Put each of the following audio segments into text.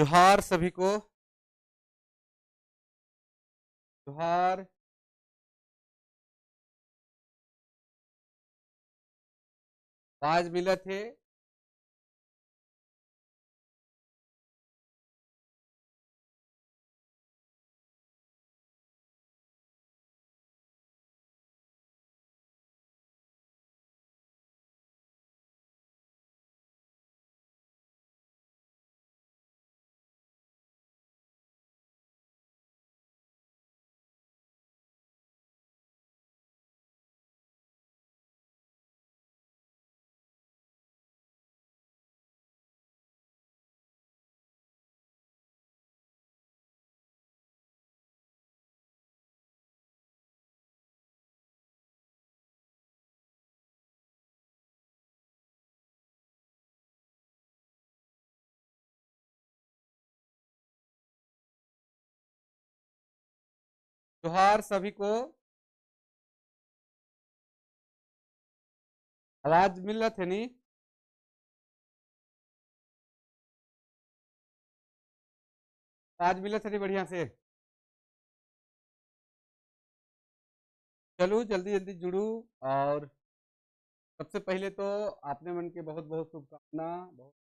जोहार सभी को, जोहार। आवाज मिलत है? जोहार सभी को। आवाज मिल रहा थे नहीं? आवाज मिल रहा थे बढ़िया से? चलो जल्दी जल्दी जुड़ू। और सबसे पहले तो आपने मन के बहुत बहुत शुभकामना, बहुत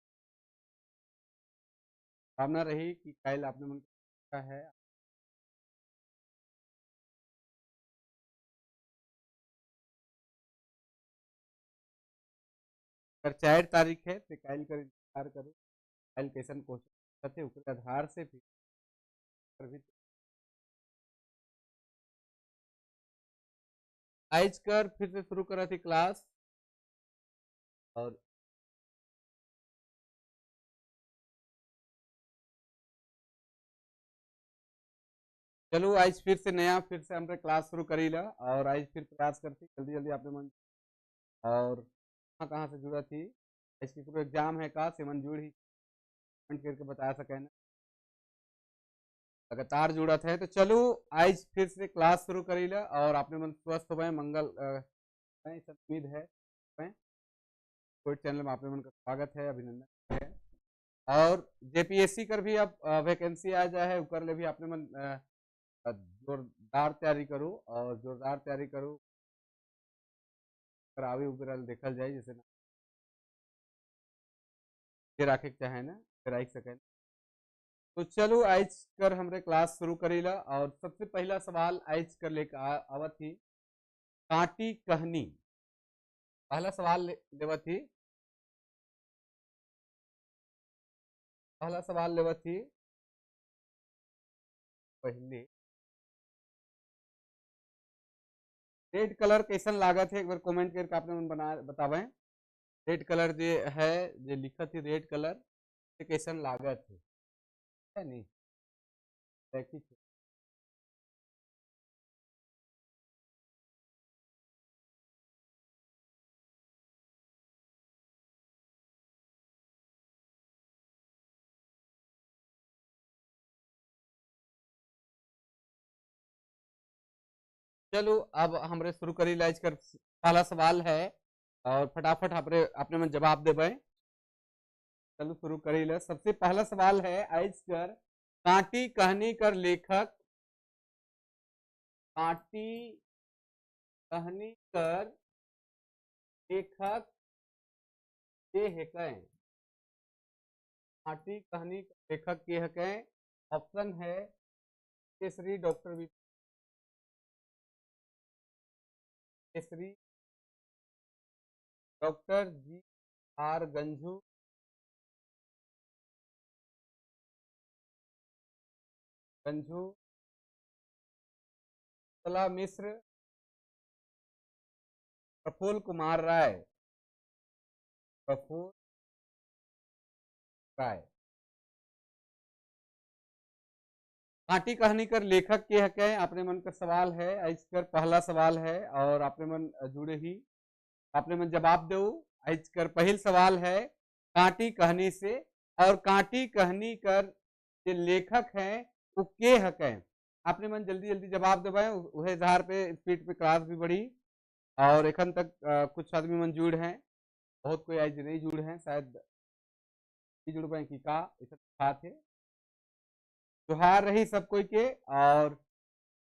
कामना रही कि कल आपने मन का है। अगर 4 तारीख है तो कायल कर इंतजार करो, कायल कैसन क्वेश्चन थे ओकरे आधार से भी आज कर फिर से शुरू करा थी क्लास। और चलो आज फिर से नया, फिर से हमरे क्लास शुरू करी ला। और आज फिर प्रयास करती जल्दी जल्दी आपने मन और कहाँ से जुड़ा थी, इसकी कोई एग्जाम है का सेवन जुड़ ही कमेंट करके बता सके ना, लगातार जुड़ा थे। तो चलो आज फिर से क्लास शुरू करी ला। और आपने मन स्वस्थ हो, मंगल सब उम्मीद है। कोई चैनल में आपने मन का स्वागत है, अभिनंदन है। और जेपीएससी कर भी अब वैकेंसी आ जाए है, उकर ले भी आपने मन जोरदार तैयारी करो और जोरदार तैयारी करो। आवे उबरल देखल जाए, जैसे ना राखे चाहे ना राख सके। तो चलो आज कर हमरे क्लास शुरू करीला। और सबसे पहला सवाल आज कर लेकर आवत थी कांटी कहनी। पहला सवाल लेवत थी, पहला सवाल लेवत थी पहले रेड कलर कैसन लागत है, एक बार कमेंट करके आपने मन बना बतावें। रेड कलर जे है, जे लिखत है रेड कलर से कैसन लागत है नहीं? देखी चलो अब हमरे शुरू करी लाइज कर। पहला सवाल है और फटाफट हमरे अपने मन जवाब देवे। चलो शुरू करी ला। सबसे पहला सवाल है आज कर कांटी कहनी कर लेखक, कांटी कहनी कर लेखक के है कहें? कांटी कहनी लेखक के है कहें? ऑप्शन है Kesari doctor V Kesari, doctor G R Ganju, Ganju, Kala Mishra, Praful Kumar Rai, Praful Rai. Kanti कहानी कर लेखक के हक है, अपने मन का सवाल है। आज कर पहला सवाल है और अपने मन जुड़े ही अपने मन जवाब दो। आज कर पहल सवाल है कांटी कहानी से, और कांटी कहानी कर जो लेखक हैं वो के हक हैं? अपने मन जल्दी जल्दी जवाब देवे। वह आधार पे स्पीड पे क्लास भी बढ़ी और एखन तक कुछ आदमी मन जुड़ हैं, बहुत कोई आज नहीं जुड़ हैं, शायद जुड़ पाए कि का ऐसा बात है। जोहार रही सब कोई के और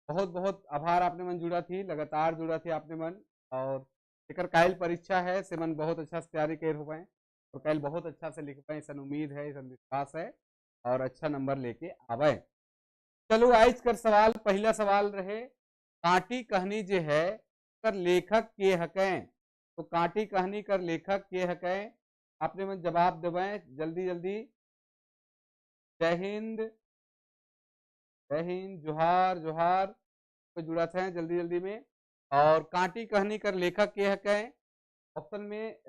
बहुत बहुत आभार आपने मन जुड़ा थी, लगातार जुड़ा थी आपने मन। और एकर कायल परीक्षा है से मन बहुत अच्छा से तैयारी कर हो पाए और कायल बहुत अच्छा से लिख पाए, ऐसा उम्मीद है, ऐसा विश्वास है और अच्छा नंबर लेके आवे। चलो आज कर सवाल, पहला सवाल रहे कांटी कहानी जो है कर लेखक के हकें। तो कांटी कहानी कर लेखक के हकें, आपने मन जवाब देवें जल्दी जल्दी। जय हिंद, जय हिंद, जोहार जोहार, तो जुड़ा थे जल्दी जल्दी में। और कांटी कहानी कर लेखक के हकें, ऑप्शन में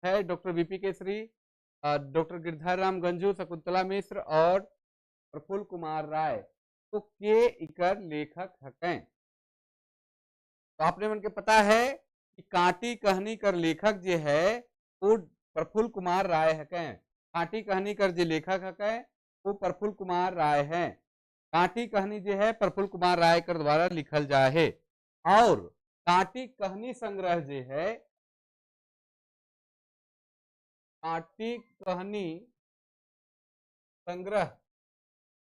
है doctor BP Kesari, doctor Girdhar Ram Ganju, Shakuntala Mishra और प्रफुल्ल कुमार राय। तो के इकर लेखक हकें। तो आपने मन के पता है कि कांटी कहानी कर लेखक जो है वो प्रफुल्ल कुमार राय हकें। कांटी कहानी कर जो लेखक हकें वो प्रफुल्ल कुमार राय हैं। कांटी कहानी जो है प्रफुल्ल कुमार राय कर द्वारा लिखल जाए है। और कांटी कहानी संग्रह जो है, कांटी कहानी संग्रह,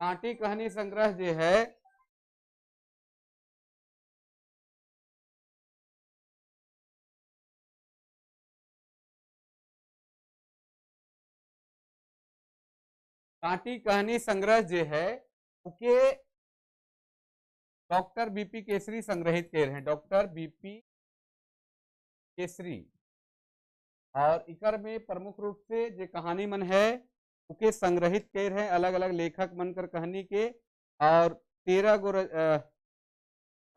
कांटी कहानी संग्रह जो है कांटी कहानी संग्रह जो है उके डॉक्टर बीपी केसरी संग्रहित कर रहे हैं, डॉक्टर बीपी केसरी। और इकर में प्रमुख रूप से जो कहानी मन है उके संग्रहित कर रहे हैं अलग अलग लेखक मन कर कहानी के। और 13 गो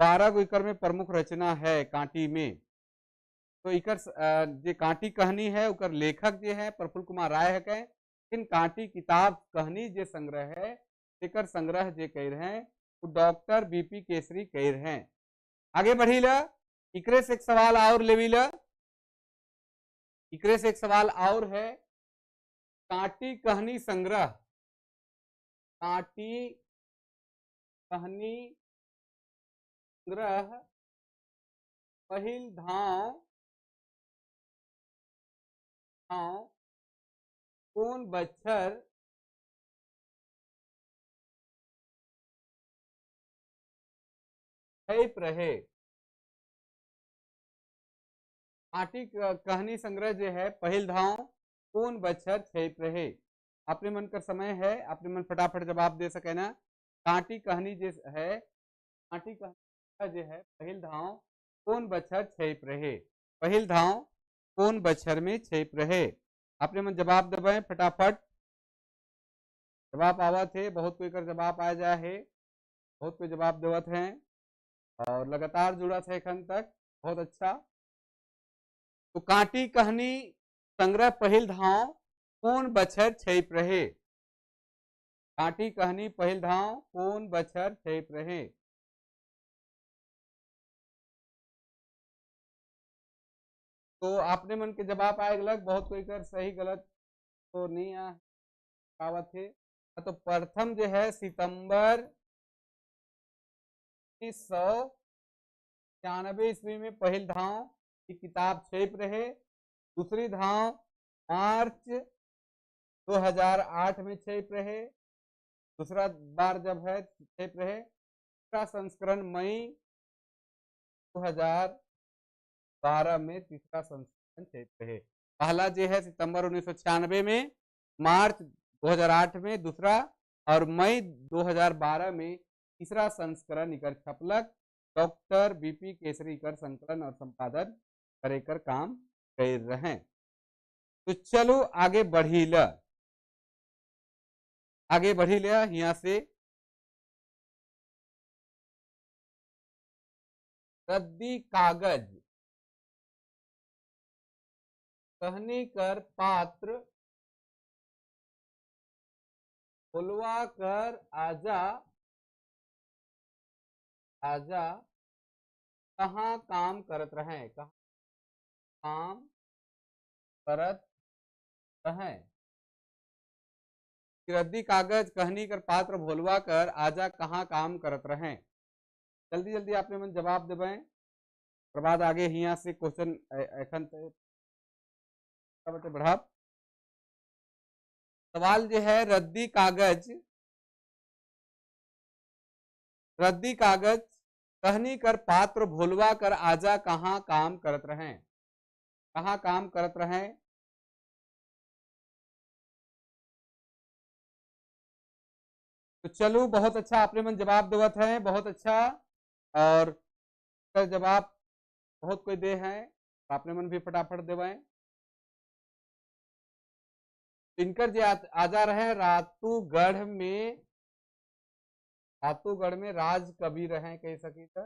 12 गो इकर में प्रमुख रचना है कांटी में। तो इकर जो कांटी कहानी है उकर लेखक जो है प्रफुल्ल कुमार राय है। लेकिन कांटी किताब कहानी जो संग्रह है एकर संग्रह जो कह रहे हैं वो डॉक्टर बीपी केसरी कह रहे हैं। आगे बढ़ी ला, इकरे से एक सवाल और लेवी ला, इकरे से एक सवाल और है। कांटी कहानी संग्रह, कांटी कहानी संग्रह पहिल धाव कौन बच्छर छप रहे। कांटी कहानी संग्रह जो है पहिल धाव कौन बच्छर छप रहे। अपने मन का समय है, अपने मन फटाफट जवाब दे सके ना। कांटी कहानी जो है, कांटी कहानी जो है पहिल धाव कौन बच्छर छप रहे, पहिल धाव कौन बच्छर में छप रहे। अपने मन जवाब दबाएं फटाफट। जवाब आवत है, बहुत कोई कर जवाब आ जाए है, बहुत कोई जवाब देवत हैं और लगातार जुड़ा थे एखन तक, बहुत अच्छा। तो कांटी कहानी संग्रह पहिल धाव कौन बछर छप रहे, कांटी कहानी पहिल धाव कौन बछर छप रहे। तो आपने मन के जवाब आए गलत, बहुत कोई कर सही गलत तो नहीं आवत है। तो प्रथम जो है सितंबर 1996 ईस्वी में पहिल धाव की किताब छप रहे। दूसरी धाव मार्च 2008 में छप रहे, दूसरा बार जब है छप रहे। तीसरा संस्करण मई 2012 में तीसरा संस्करण छप रहे। पहला जो है सितंबर 1996 में, मार्च 2008 में दूसरा और मई 2012 में तीसरा संस्करण इकर छपलक। डॉक्टर बीपी केसरी कर संकलन और संपादन करे कर काम कर रहे हैं। तो चलो आगे बढ़ी ल, आगे बढ़ी ल यहाँ से रद्दी कागज कहनी कर पात्र खोलवा कर आजा आजा कहाँ काम करत रहे, कहाँ काम करत रहे। रद्दी कागज कहनी कर पात्र भोलवा कर आजा कहाँ काम करत रहे। जल्दी जल्दी आपने मन जवाब देवें, और बाद आगे हिया से क्वेश्चन एखन बढ़ाब। सवाल जो है रद्दी कागज रद्दी कागज कहनी कर पात्र भोलवा कर आजा कहाँ काम करत रहे? कहाँ काम करत रहे? तो चलो बहुत अच्छा आपने मन जवाब देवत है, बहुत अच्छा। और जवाब बहुत कोई दे हैं, आपने मन भी फटाफट देवाएं। इनकर जे आजा रहे रातूगढ़ में, रातूगढ़ में राज कवि रहे कह सकी तो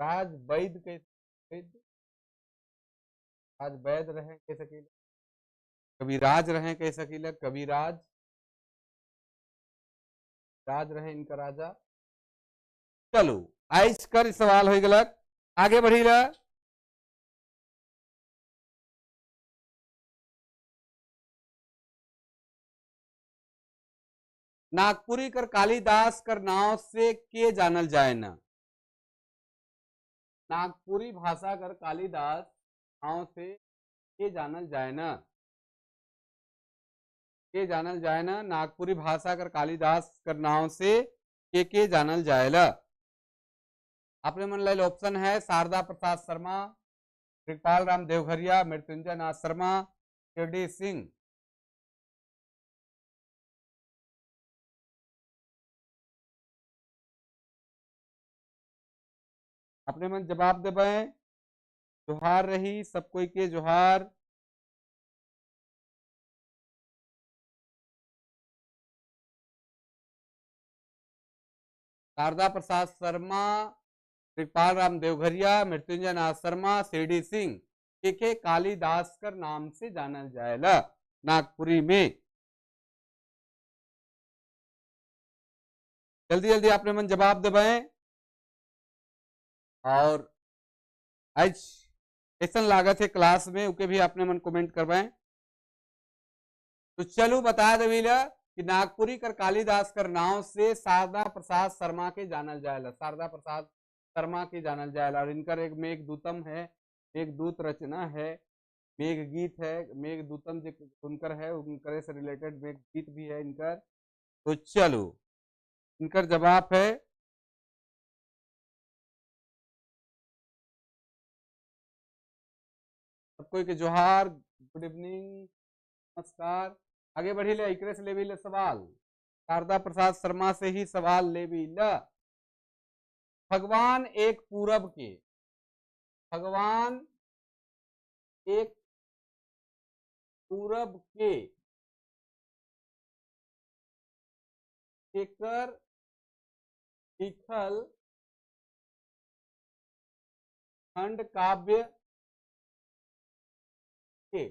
राज वैद कह, राज वैद रहे कह सकी, कविराज रहे कह सकीला, कविराज राज रहे इनका राजा। चलो आइस कर सवाल हो गलत, आगे बढ़ी ला। नागपुरी कर कालिदास कर नाव से के जानल जाए ना? नागपुरी भाषा कर कालिदास नाव से के जानल जाए ना? के जानल जाए ना? नागपुरी भाषा कर कालिदास कर नाव से के जानल जाएला? अपने मन लाइल ऑप्शन है शारदा प्रसाद शर्मा, कृपाल राम देवघरिया, मृत्युंजय नाथ शर्मा, के डी सिंह। अपने मन जवाब देवे। जोहार रही सब कोई के जोहार। शारदा प्रसाद शर्मा, कृपाल राम देवघरिया, मृत्युंजय नाथ शर्मा, सी डी सिंह के कालिदास कर नाम से जानल जाएला नागपुरी में। जल्दी जल्दी आपने मन जवाब देवे। और आज कैसन लागत है क्लास में उके भी आपने मन कमेंट करवाएं। तो चलो बता देवीला कि नागपुरी कर कालिदास कर नाव से शारदा प्रसाद शर्मा के जानल जाएला, शारदा प्रसाद शर्मा के जानल जाएला। और इनकर एक मेघदूतम है, मेघदूत रचना है, मेघगीत है, मेघदूतम जो उनकर है उनकर से रिलेटेड मेघगीत भी है इनकर। तो चलो इनकर जवाब है सबको के जोहार, गुड इवनिंग, नमस्कार। आगे बढ़ी ले, इकरे से ले ले सवाल, शारदा प्रसाद शर्मा से ही सवाल ले भी ल। भगवान एक पूरब के, भगवान एक पूरब के एकर लिखल खंड काव्य के,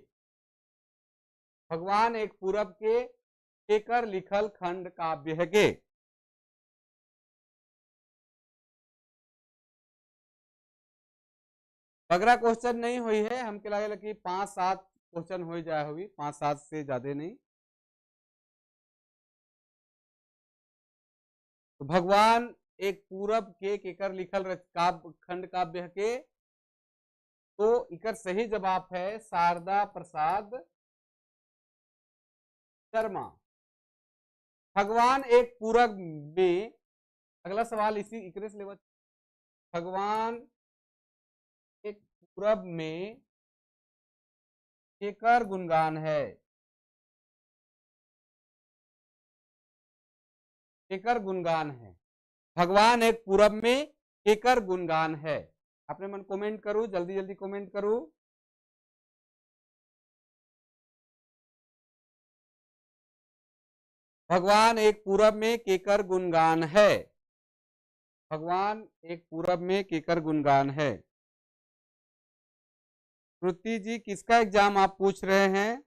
भगवान एक पूरब के एकर लिखल खंड काव्य है के। अगला क्वेश्चन नहीं हुई है, हमके लगे कि 5-7 क्वेश्चन हो जाए हुई, 5-7 से ज्यादा नहीं। तो भगवान एक पूरब के केकर लिखल काव्य खंड काव्य के, तो इकर सही जवाब है शारदा प्रसाद शर्मा। भगवान एक पूरब में, अगला सवाल इसी इकरे से लेवा। भगवान एक पूरब में केकर गुणगान है, केकर गुणगान है? भगवान एक पूरब में केकर गुणगान है? अपने मन कमेंट करो, जल्दी जल्दी कमेंट करो। भगवान एक पूरब में केकर गुणगान है, भगवान एक पूरब में केकर गुणगान है? श्रुति जी किसका एग्जाम आप पूछ रहे हैं?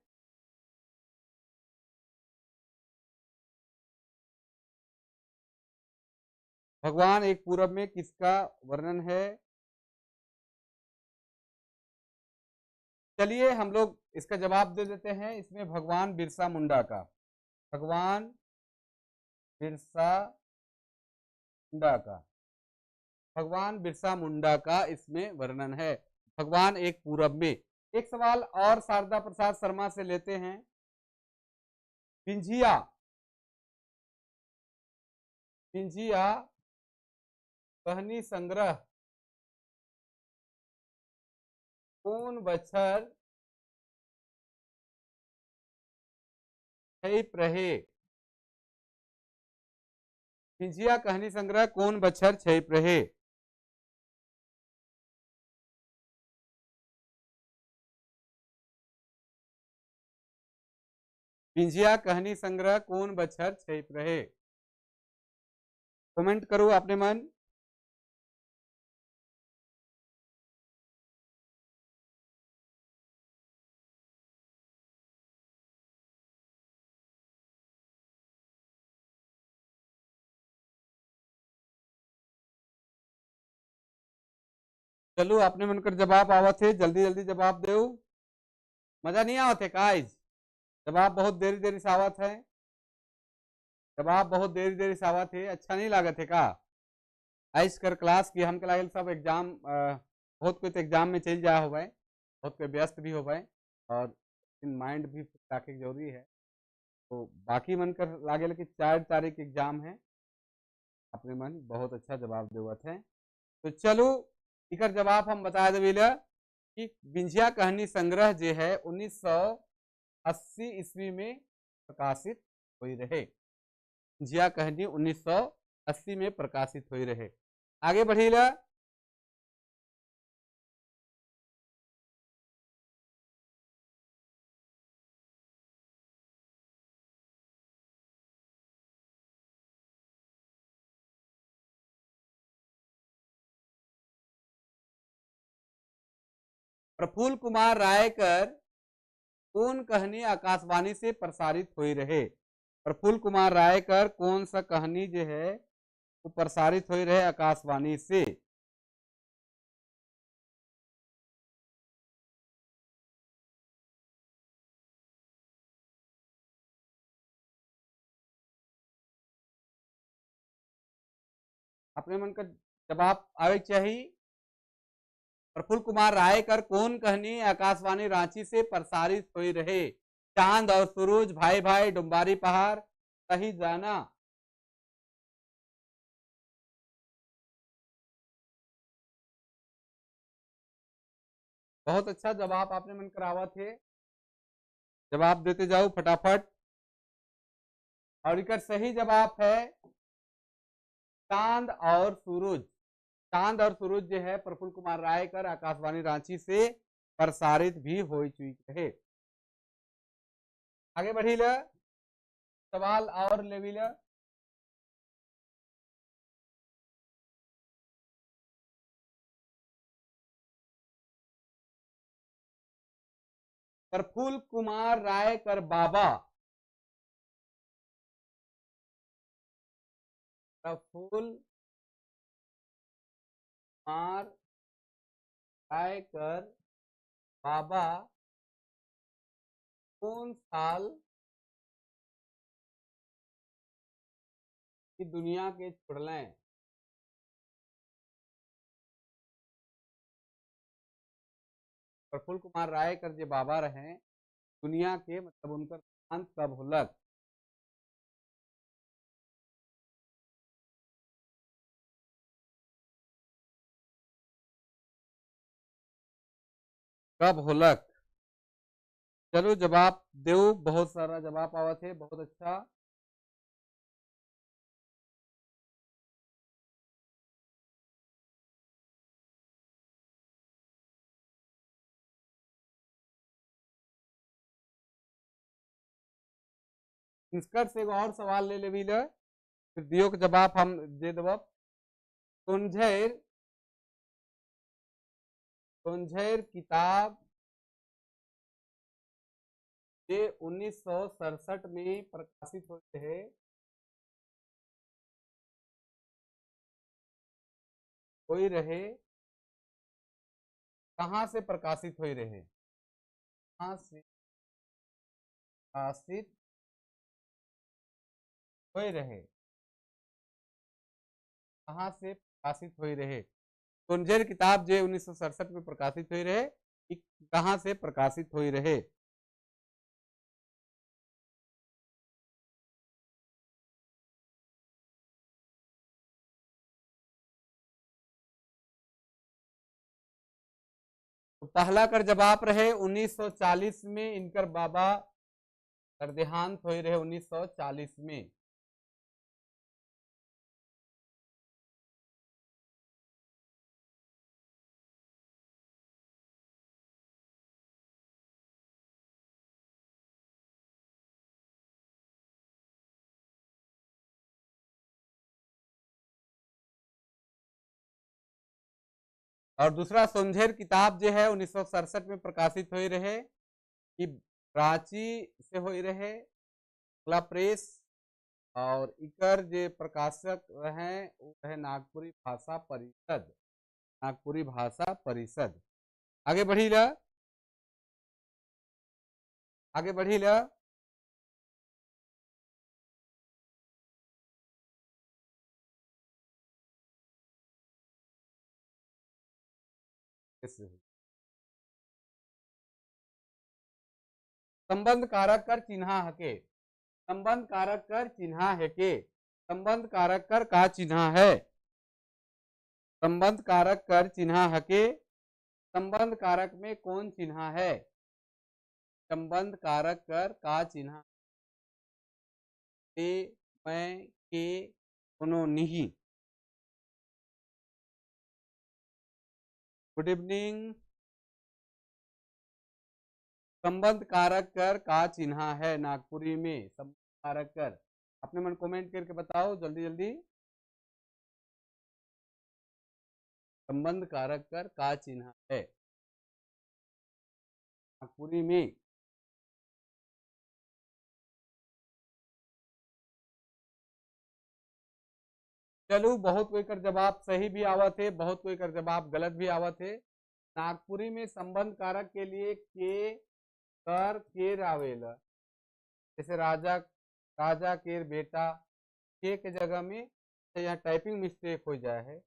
भगवान एक पूरब में किसका वर्णन है? चलिए हम लोग इसका जवाब दे देते हैं। इसमें भगवान बिरसा मुंडा का, भगवान बिरसा मुंडा का, भगवान बिरसा मुंडा का इसमें वर्णन है, भगवान एक पूरब में। एक सवाल और शारदा प्रसाद शर्मा से लेते हैं। बिंझिया, बिंझिया कहानी संग्रह कौन बछर छप रहे? बिंझिया कहानी संग्रह कौन बछर छप रहे? बिंझिया कहानी संग्रह कौन बछर छप रहे? कमेंट करो अपने मन। चलो आपने मन कर जवाब आवत है, जल्दी जल्दी जवाब देऊ। मजा नहीं आवत है का? जवाब बहुत देरी देरी से आवत है, जवाब बहुत देरी देरी से आवत है, अच्छा नहीं लागत है का? आइस कर क्लास की हमके लागल सब एग्जाम, बहुत कोई तो एग्जाम में चल जा हो, बहुत कोई व्यस्त भी हो और माइंड भी रखे जरूरी है। तो बाकी मन कर लागल कि 4 तारीख एग्जाम है, अपने मन बहुत अच्छा जवाब देवत है। तो चलो इकर जवाब हम बता देवीला कि बिंझिया कहानी संग्रह जो है 1980 ईस्वी में प्रकाशित हुई रहे। बिंझिया कहानी 1980 में प्रकाशित हुई रहे। आगे बढ़ीला, प्रफुल्ल कुमार राय कर कौन कहानी आकाशवाणी से प्रसारित हुई रहे? प्रफुल्ल कुमार राय कर कौन सा कहानी जो है वो प्रसारित हुई रहे आकाशवाणी से? अपने मन का जवाब आवे चाहिए। प्रफुल्ल कुमार राय कर कौन कहानी आकाशवाणी रांची से प्रसारित हुई रहे? चांद और सूरज, भाई भाई, डुम्बारी पहाड़, सही जाना। बहुत अच्छा जवाब आपने मन करावा थे, जवाब देते जाओ फटाफट। और इकर सही जवाब है चांद और सूरज। चांद और सूरज जो है प्रफुल्ल कुमार राय कर आकाशवाणी रांची से प्रसारित भी हो चुकी है। आगे बढ़ी सवाल और लेवी। प्रफुल्ल कुमार राय कर बाबा, प्रफुल्ल कुमार राय कर बाबा कौन साल की दुनिया के छोड़लें? प्रफुल्ल कुमार राय कर जे बाबा रहे दुनिया के, मतलब उनका अंत कब होलक? कब होलक? चलो जवाब देव, बहुत सारा जवाब आवत है, बहुत अच्छा। इसकर से और सवाल ले लेवी ल, फिर दियो के जवाब हम दे देब। सोनझैर, सोनझैर किताब जे 1967 में प्रकाशित होते हैं, होई रहे, कहाँ से प्रकाशित होई रहे? कहाँ से प्रकाशित होई रहे? कहाँ से प्रकाशित होई रहे? सोनझैर किताब जे 1967 में प्रकाशित हुई रहे, कहाँ से प्रकाशित हुई रहे? तो पहला कर जवाब रहे 1940 में इनकर बाबा कर देहांत हो रहे 1940 में। और दूसरा सोमझेर किताब जो है 1967 में प्रकाशित हो रहे कि रांची से हो रहे कला प्रेस, और इकर जे प्रकाशक रहे वो रहे नागपुरी भाषा परिषद, नागपुरी भाषा परिषद। आगे बढ़ी ला, आगे बढ़ी ला। संबंध कारक कर चिन्हा हके, संबंध कारक कर चिन्हा है के, संबंध कारक कर का चिन्हा है, संबंध कारक कर चिन्हा हके, संबंध कारक में कौन चिन्हा है, संबंध कारक कर का चिन्हा, ते मैं के कोनो नहीं। Good evening. संबंध कारक कर का चिन्हा है नागपुरी में, संबंध कारक कर अपने मन कमेंट करके बताओ जल्दी जल्दी। संबंध कारक कर का चिन्हा है नागपुरी में। चलो बहुत कोई कर जवाब सही भी आवत है, बहुत कोई कर जवाब गलत भी आवत है। नागपुरी में संबंध कारक के लिए के कर केर आवेला, जैसे राजा, राजा केर बेटा, के जगह में यहाँ टाइपिंग मिस्टेक हो जाए है।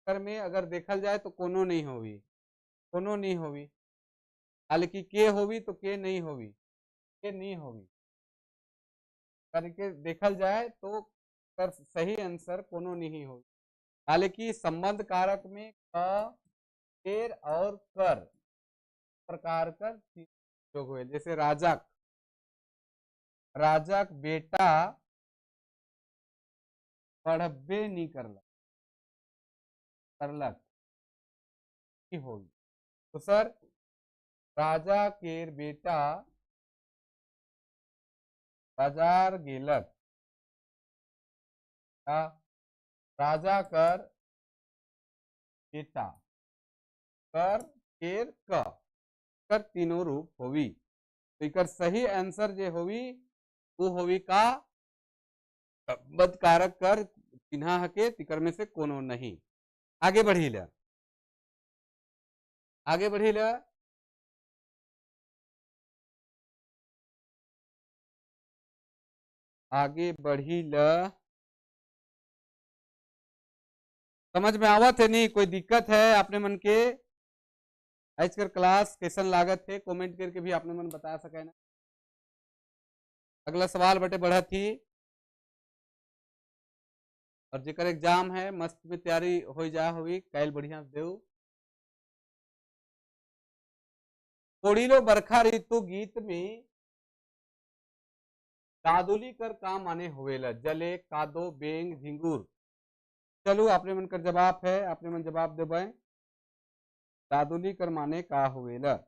कर में अगर देखल जाए तो कोनो नहीं होवी, कोनो नहीं होवी, हालांकि के होवी तो के नहीं होवी, के नहीं होवी करके देखल जाए तो कर सही आंसर कोनो नहीं होगी। हालांकि संबंध कारक में क, केर और कर प्रकार कर प्रयोग हुए, जैसे राजाक, राजाक बेटा पढ़बे नहीं करलक, करलक की होगी। तो सर राजा केर बेटा बाजार गेलक, राजा कर बेटा, कर केर क, कर तीनों रूप होवी। तो इकर सही आंसर जे होवी वो होवी का संबंध कारक कर चिन्हा हके, तिकर में से कोनो नहीं। आगे बढ़ी ला, आगे बढ़ी ला। आगे बढ़ी ला। समझ में आवत है नहीं, कोई दिक्कत है आपने मन के? आज कर क्लास कैसन लागत है कमेंट करके भी आपने मन बता सके ना। अगला सवाल बटे बढ़ा थी, और जेकर एग्जाम है मस्त में तैयारी हो जा होगी, कैल बढ़िया देव। कोड़िलो बरखा ऋतु गीत में दादुली कर का माने होवेला, जले कादो बेंग झिंगूर। चलो आपने मन कर जवाब है, आपने मन जवाब देवे, दादुली कर माने का होवेला।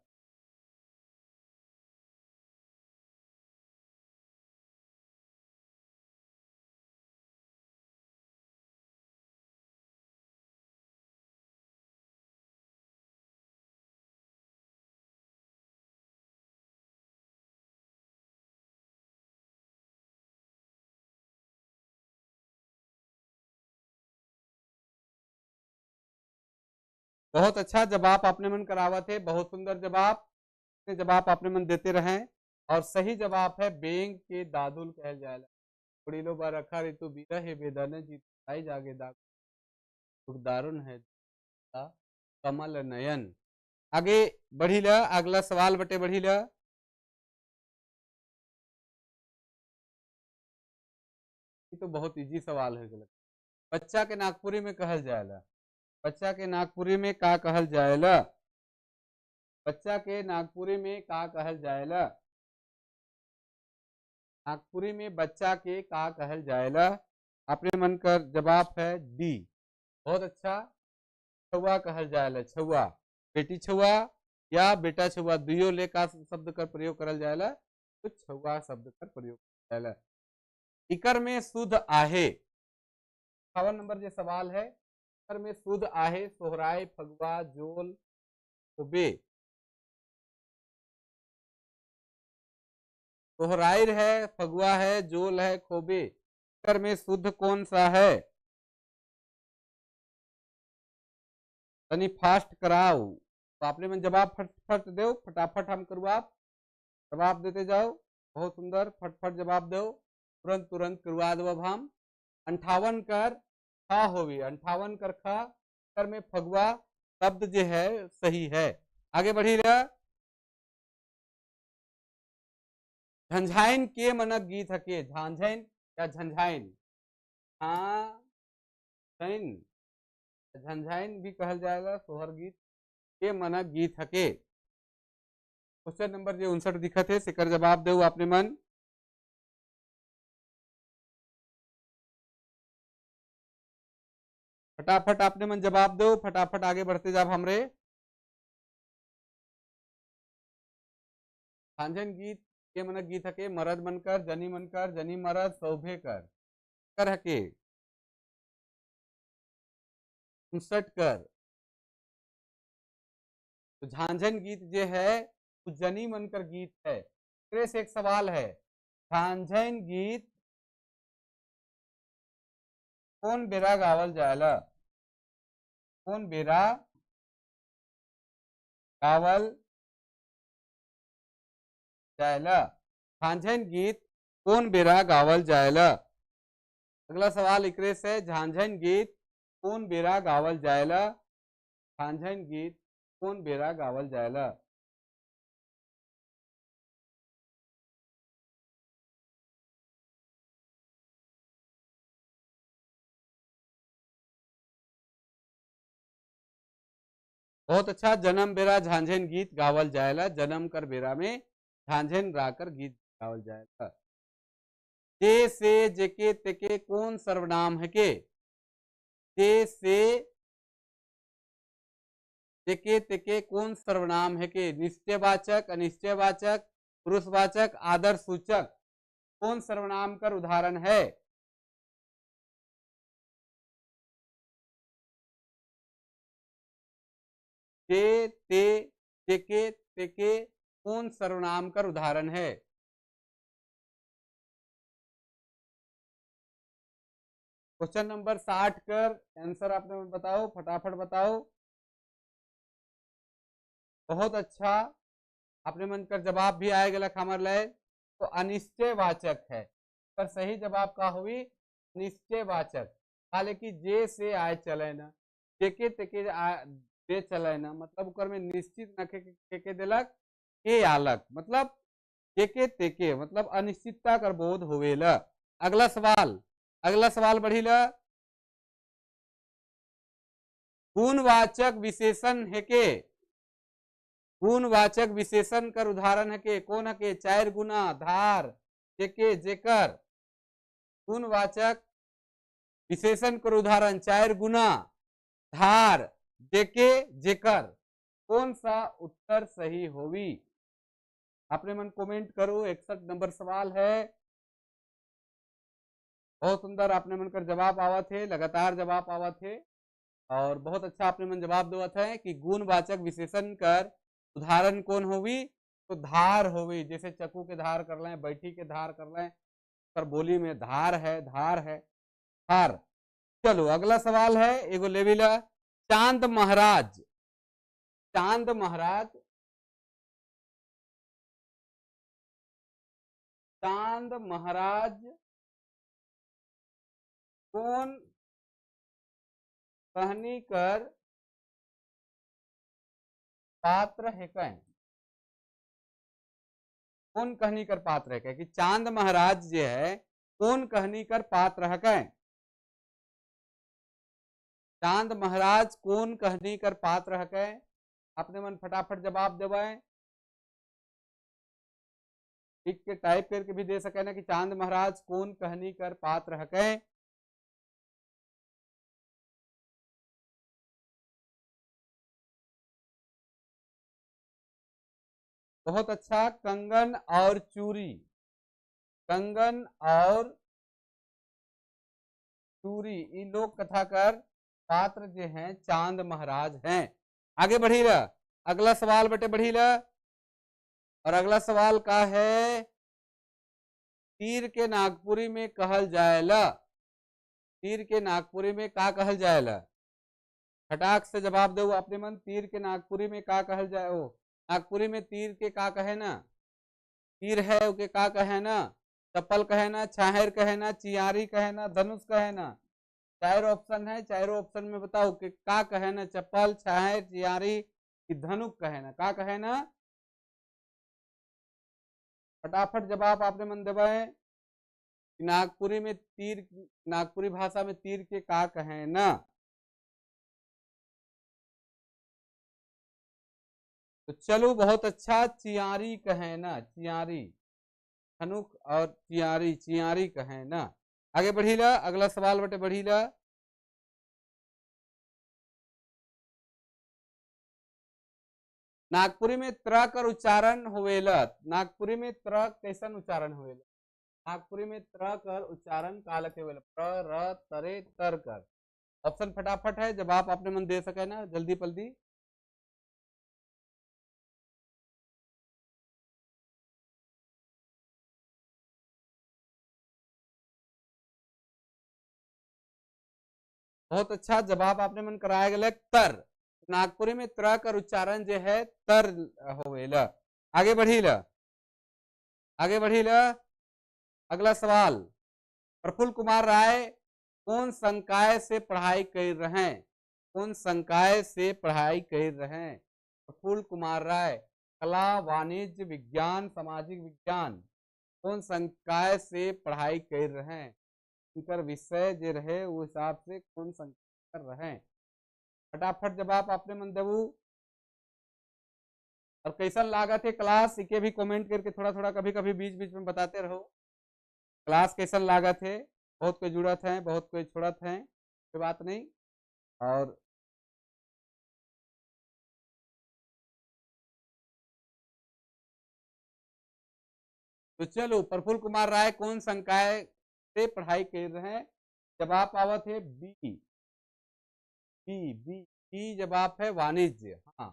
बहुत अच्छा जवाब आपने मन करावा थे, बहुत सुंदर जवाब, जवाब आपने मन देते रहे। और सही जवाब है बेंग के दादुल कहल जाएला। उड़ीलो बरखा ऋतु बीरा हे बेदन जी आई जागे दाग दारुण है कमल नयन। आगे बढ़ी ला, अगला सवाल बटे बढ़ी ला। तो बहुत इजी सवाल है। बच्चा के नागपुरी में कहल जाएला, बच्चा के नागपुरी में का कहल जाएला? बच्चा के नागपुरी में का कहल जाएला? नागपुरी में बच्चा के का कहल जाएला? अपने मन कर जवाब है डी। बहुत अच्छा, छुआ कहल जाएला। छुआ, बेटी छुआ या बेटा छुआ, दुइयो ले का शब्द कर प्रयोग करल जाएला, तो छुआ शब्द कर प्रयोग जाएला। इकर में शुद्ध आहे, 58 नंबर जो सवाल है, इकर में शुद्ध आहे सोहराय फगुआ जोल होबे। सोहराइर है, फगुआ है, जोल है, खोबे, इकर में शुद्ध कौन सा है? तनी फास्ट कराओ, तो आपने मन जवाब फटफट दो, फटाफट हम करवा, आप जवाब देते जाओ। बहुत सुंदर, फटफट जवाब दो, तुरंत तुरंत करवा दो। अब हम 58 कर खा होवी, 58 कर खा, कर में फगुआ शब्द जो है सही है। आगे बढ़ी रहा। झंझाइन के मनक गीत हके? झांझाइन या झंझाइन? हाँ, झंझाइन भी कहल जाएगा। सोहर गीत के मनक गीत हके। क्वेश्चन नंबर जो 59 दिखत है, सेकर जवाब दो आपने मन। फटाफट आपने मन जवाब दो, फटाफट आगे बढ़ते जाब हमरे। झांझन गीत के मनक गीत हके? मरद मनकर, जनी मनकर, जनी मरद, सौभे कर कर हके। 59 कर। तो झांझन गीत जो है वो जनी मनकर गीत है। से एक सवाल है, झांझन गीत कौन बेरा गावल जाएला? कौन बेरा गावल जाएला? झांझन गीत कौन बेरा गावल जाएला? अगला सवाल इकरे से, झांझन गीत कौन बेरा गावल जाएला? झांझन गीत कौन बेरा गावल जाएला? बहुत अच्छा, जन्म बेरा झांझन गीत गावल जाएला। जन्म कर बेरा में झांझन राकर गीत गावल जाएला। जे से जेके तेके कौन सर्वनाम है के? जे से जेके तेके कौन सर्वनाम है के? निश्चयवाचक, अनिश्चयवाचक, पुरुषवाचक, आदर सूचक, कौन सर्वनाम कर उदाहरण है? जे ते जेके तेके कौन सर्वनाम कर उदाहरण है? क्वेश्चन नंबर 60 कर आंसर आपने बताओ, फटाफट बताओ। बहुत अच्छा, आपने मन कर जवाब भी आए गलत हमारे लाए। तो अनिश्चयवाचक है, पर सही जवाब का हुई निश्चयवाचक। हालांकि जे से आए चले ना, जेके तेके दे चले ना, मतलब उकर में निश्चित न के दिलक के आलक, मतलब जेके तेके, मतलब अनिश्चितता कर बोध होवेला। अगला सवाल, अगला सवाल बढ़ीला। गुणवाचक विशेषण है के? गुणवाचक विशेषण कर उदाहरण है के? कौन है के? चार गुना, धार, जेके, जेकर। गुणवाचक विशेषण कर उदाहरण चार गुना, धार, जेके, जेकर। कौन सा उत्तर सही होवी? अपने मन कमेंट करो। 61 नंबर सवाल है। बहुत सुंदर आपने मन कर जवाब आवत है, लगातार जवाब आवत है और बहुत अच्छा आपने मन जवाब देवत है कि गुणवाचक विशेषण कर उदाहरण कौन होवी? तो धार होवी। जैसे चक्कू के धार कर लें, बैठी के धार कर लें, पर बोली में धार है, धार है, धार। चलो अगला सवाल है, एगो लेविला। चांद महाराज, चांद महाराज, चांद महाराज कौन कहनी कर पात्र है? कौन कहनी कर पात्र है? कि चांद महाराज जो है कौन कहनी कर पात्र है? चांद महाराज कौन कहनी कर पात्र है? अपने मन फटाफट जवाब देवे, लिख के टाइप करके भी दे सके ना कि चांद महाराज कौन कहानी कर पात्र हके। बहुत अच्छा, कंगन और चूरी, कंगन और चूरी ये लोक कथा कर पात्र जो हैं चांद महाराज हैं। आगे बढ़ी रहा, अगला सवाल बटे बढ़ी रहा। और अगला सवाल का है, तीर के नागपुरी में कहल जाएला, तीर के नागपुरी में का कहल जाएला? फटाक से जवाब दो अपने मन, तीर के नागपुरी में का कहल जाए? ओ नागपुरी में तीर के का कहे ना, तीर है ओके का कहे ना, चप्पल कहे ना, छाहेर कहे ना, चियारी कहे ना, धनुष कहे ना। चार ऑप्शन है, चारों ऑप्शन में बताओ कि का कहे ना, चप्पल, छाहेर, चियारी कि धनुष कहे ना, का कहे ना? फटाफट जवाब आपने मन देवे। नागपुरी में तीर, नागपुरी भाषा में तीर के का कहे ना? तो चलो बहुत अच्छा, चियारी कहे ना, चियारी, धनुष और चियारी, चियारी कहे ना। आगे बढ़ीला, अगला सवाल बटे बढ़ीला। नागपुरी में त्र कर उच्चारण होवेला, नागपुरी में त्र कैसन उच्चारण होवेला? नागपुरी में त्र कर उच्चारण का लगे होवेला? प्र, र, तरे, तर कर। ऑप्शन फटाफट है, जवाब आपने मन दे सके ना जल्दी पल्दी। बहुत अच्छा जवाब आपने मन कराया गया तर। नागपुरी में त्र कर उच्चारण जो है तर होवेला। आगे बढ़ीला, आगे बढ़ीला। अगला सवाल, प्रफुल्ल कुमार राय कौन संकाय से पढ़ाई कर रहे हैं? कौन संकाय से पढ़ाई कर रहे हैं प्रफुल्ल कुमार राय? कला, वाणिज्य, विज्ञान, सामाजिक विज्ञान, कौन संकाय से पढ़ाई कर रहे हैं? उनकर विषय जो रहे वो हिसाब से कौन संकाय कर रहे हैं? फटाफट जवाब आपने मन देबू। और कैसा लागत है क्लास, इके भी कमेंट करके थोड़ा थोड़ा कभी कभी बीच बीच में बताते रहो क्लास कैसा लागत है। बहुत कोई जुड़त है, बहुत कोई छोड़त है, कोई बात नहीं। और तो चलो, प्रफुल्ल कुमार राय कौन संकाय से पढ़ाई कर रहे हैं? जवाब आवत है बी, बी, बी, बी जवाब है वाणिज्य। हाँ,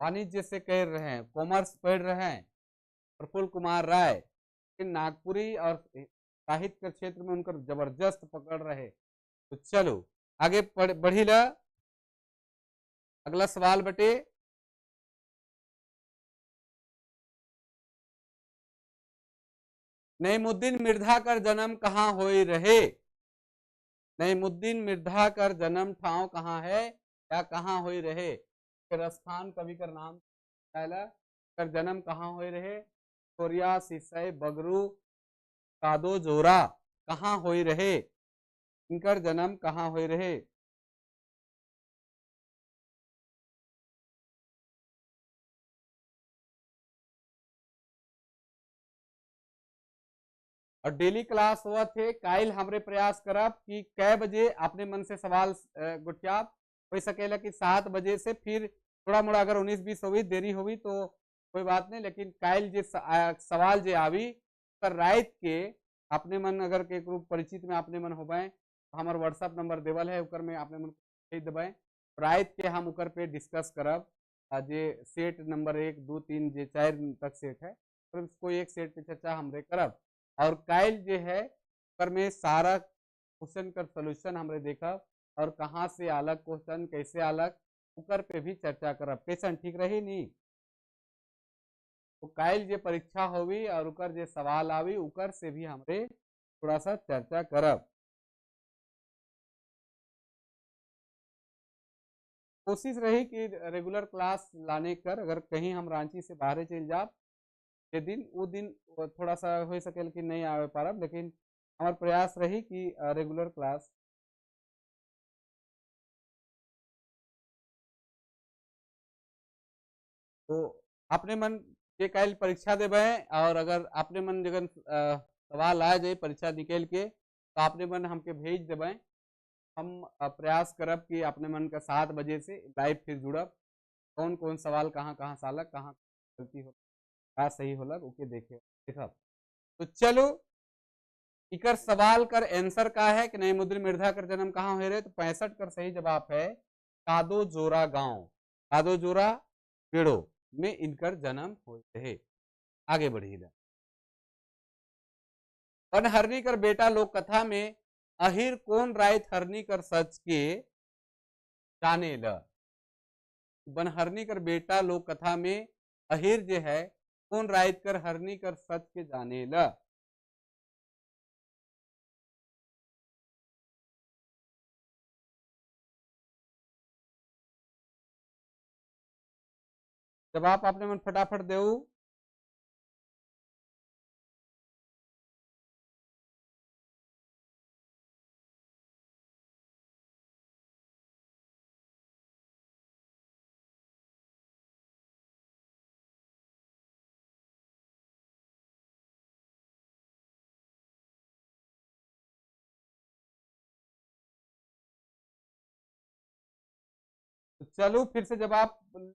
वाणिज्य से कह रहे हैं, कॉमर्स पढ़ रहे हैं प्रफुल्ल कुमार राय। लेकिन नागपुरी और साहित्य के क्षेत्र में उनका जबरदस्त पकड़ रहे। तो चलो आगे बढ़ी ला। अगला सवाल बटे, नईमुद्दीन मिर्धा कर जन्म कहाँ होई रहे? नईमुद्दीन मिर्धा कर जन्म ठाव कहाँ है या कहाँ होई रहे? फिर स्थान कवि कर नाम पहला कर जन्म कहाँ होई रहे? कोरिया, सिसई, बगरू, कादो जोरा, कहाँ होई रहे? इनकर जन्म कहाँ होई रहे? और डेली क्लास हुआ थे काइल हमरे प्रयास करब कि कै बजे अपने मन से सवाल गुठियाब हो सकेला कि 7 बजे से फिर थोड़ा मोड़ा अगर 19-20 होगी देरी होगी तो कोई बात नहीं, लेकिन काइल जे सवाल जे आवी पर रात के अपने मन अगर के ग्रुप परिचित में अपने मन हो पाए तो हमारे व्हाट्सअप नंबर देवल है उकर में अपने मन भेज देवे, रात के हम उकर पे डिस्कस करब। जे सेट नंबर 1 2 3 जे 4 तक सेट है तो कोई एक सेट पे चर्चा हमरे करब। और काइल जो है पर में सारा क्वेश्चन का सोल्यूशन हमरे देखा और कहाँ से अलग क्वेश्चन कैसे अलग उकर पे भी चर्चा करब। कैसन ठीक रही नहीं? तो काइल जे परीक्षा होवी और उकर जे सवाल आवी उकर से भी हमरे थोड़ा सा चर्चा करब। कोशिश रही कि रेगुलर क्लास लाने कर, अगर कहीं हम रांची से बाहर चल जाब ये दिन वो दिन थोड़ा सा हो सके कि नहीं आवे पारब, लेकिन हमार प्रयास रही कि रेगुलर क्लास। तो अपने मन के काल परीक्षा देवे और अगर अपने मन जगन सवाल आ जाए परीक्षा निकल के तो अपने मन हमके भेज देवे, हम प्रयास करब कि अपने मन का 7 बजे से लाइव फिर जुड़ब। कौन कौन सवाल कहाँ कहाँ सालक, कहाँ गलती हो, का सही होलक ओके देखे देखब। तो चलो इकर सवाल कर आंसर का है कि नईमुद्दीन मिर्जा कर जन्म कहाँ हुए रहे, तो 65 कर सही जवाब है कादो जोरा गांव, कादो जोरा पेड़ो में इनकर जन्म हुए रहे। आगे बढ़ी। बनहरनी कर बेटा लोक कथा में अहिर कौन रायत हरनी कर सच के जाने ल। बनहरनी कर बेटा लोक कथा में अहिर जे है कौन रायत कर हरनी कर सच के जाने ल। जवाब आपने मन फटाफट देऊ। चलो फिर से जवाब दे।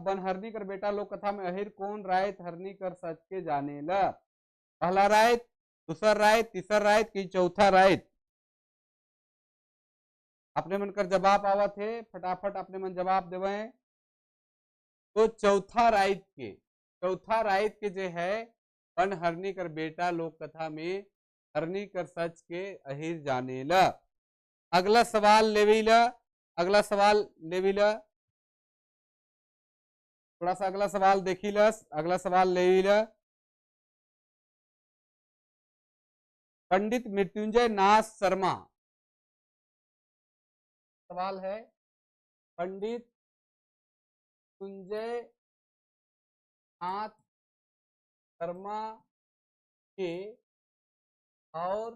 बनहरनी कर बेटा लोक कथा में अहिर कौन रायत हरनी कर सच के जाने ल। पहला रायत, दूसर रायत, तीसर रायत की चौथा रायत। अपने मन कर जवाब आवत है, फटाफट अपने मन जवाब देवे। तो चौथा रायत के, चौथा रायत के जो है बनहरनी कर बेटा लोक कथा में हरनी कर सच के अहिर जाने ल। अगला सवाल लेवी ल, अगला सवाल लेवी ल, थोड़ा सा अगला सवाल देखी लस, अगला सवाल ले ल। पंडित मृत्युंजय नाथ शर्मा, सवाल है पंडित मृत्युंजय नाथ शर्मा के और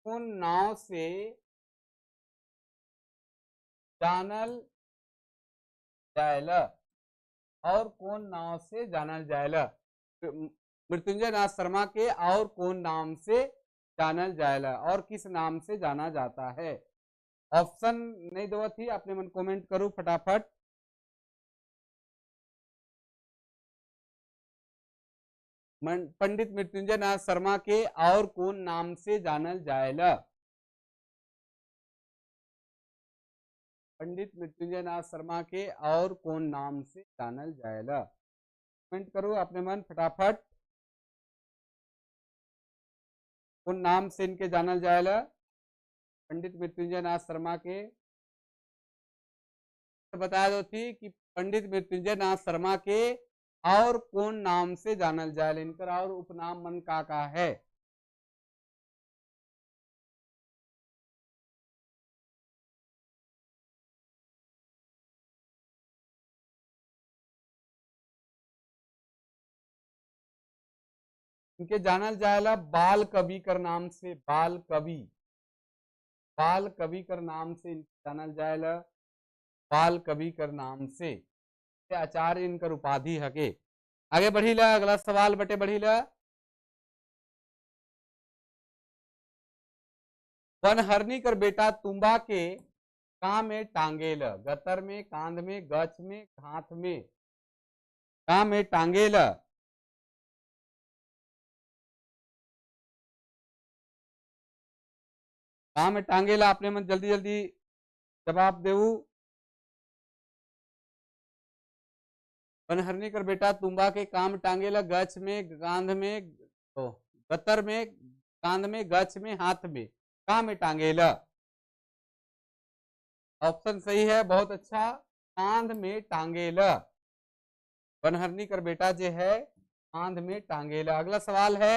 कौन नाव से जानल जायला, और कौन नाम से जानल जायला। मृत्युंजय नाथ शर्मा के और कौन नाम से जानल जायला और किस नाम से जाना जाता है। ऑप्शन नहीं दो थी, अपने मन कमेंट करो फटाफट। पंडित मृत्युंजय नाथ शर्मा के और कौन नाम से जानल जायला। पंडित मृत्युंजय नाथ शर्मा के और कौन नाम से जानल जायला। कमेंट करो अपने मन फटाफट, कौन नाम से इनके जानल जायला पंडित मृत्युंजय नाथ शर्मा के। बताया दो थी कि पंडित मृत्युंजय नाथ शर्मा के और कौन नाम से जानल जायला, इनकर और उपनाम मन का है। इनके जानल जायला बाल कवि कर नाम से, बाल कवि, बाल कवि कर नाम से इनके जानल जायला, बाल कवि कर नाम से। आचार्य इनकर उपाधि हके। आगे बढ़ीला, अगला सवाल बटे बढ़ीला। बनहरनी कर बेटा तुम्बा के का में टांगेल, गतर में, कांध में, गछ में, हाथ में, का में टांगेल। का में टांगेला। अपने मन जल्दी जल्दी जवाब देऊ। बनहरनी कर बेटा तुम्बा के काम टांगेला, गछ में, कांध में, गतर में, कांध में, गछ में, हाथ में, का में टांगेला। ऑप्शन सही है, बहुत अच्छा, कांध में टांगेला। बनहरनी कर बेटा जे है कांध में टांगेला। अगला सवाल है,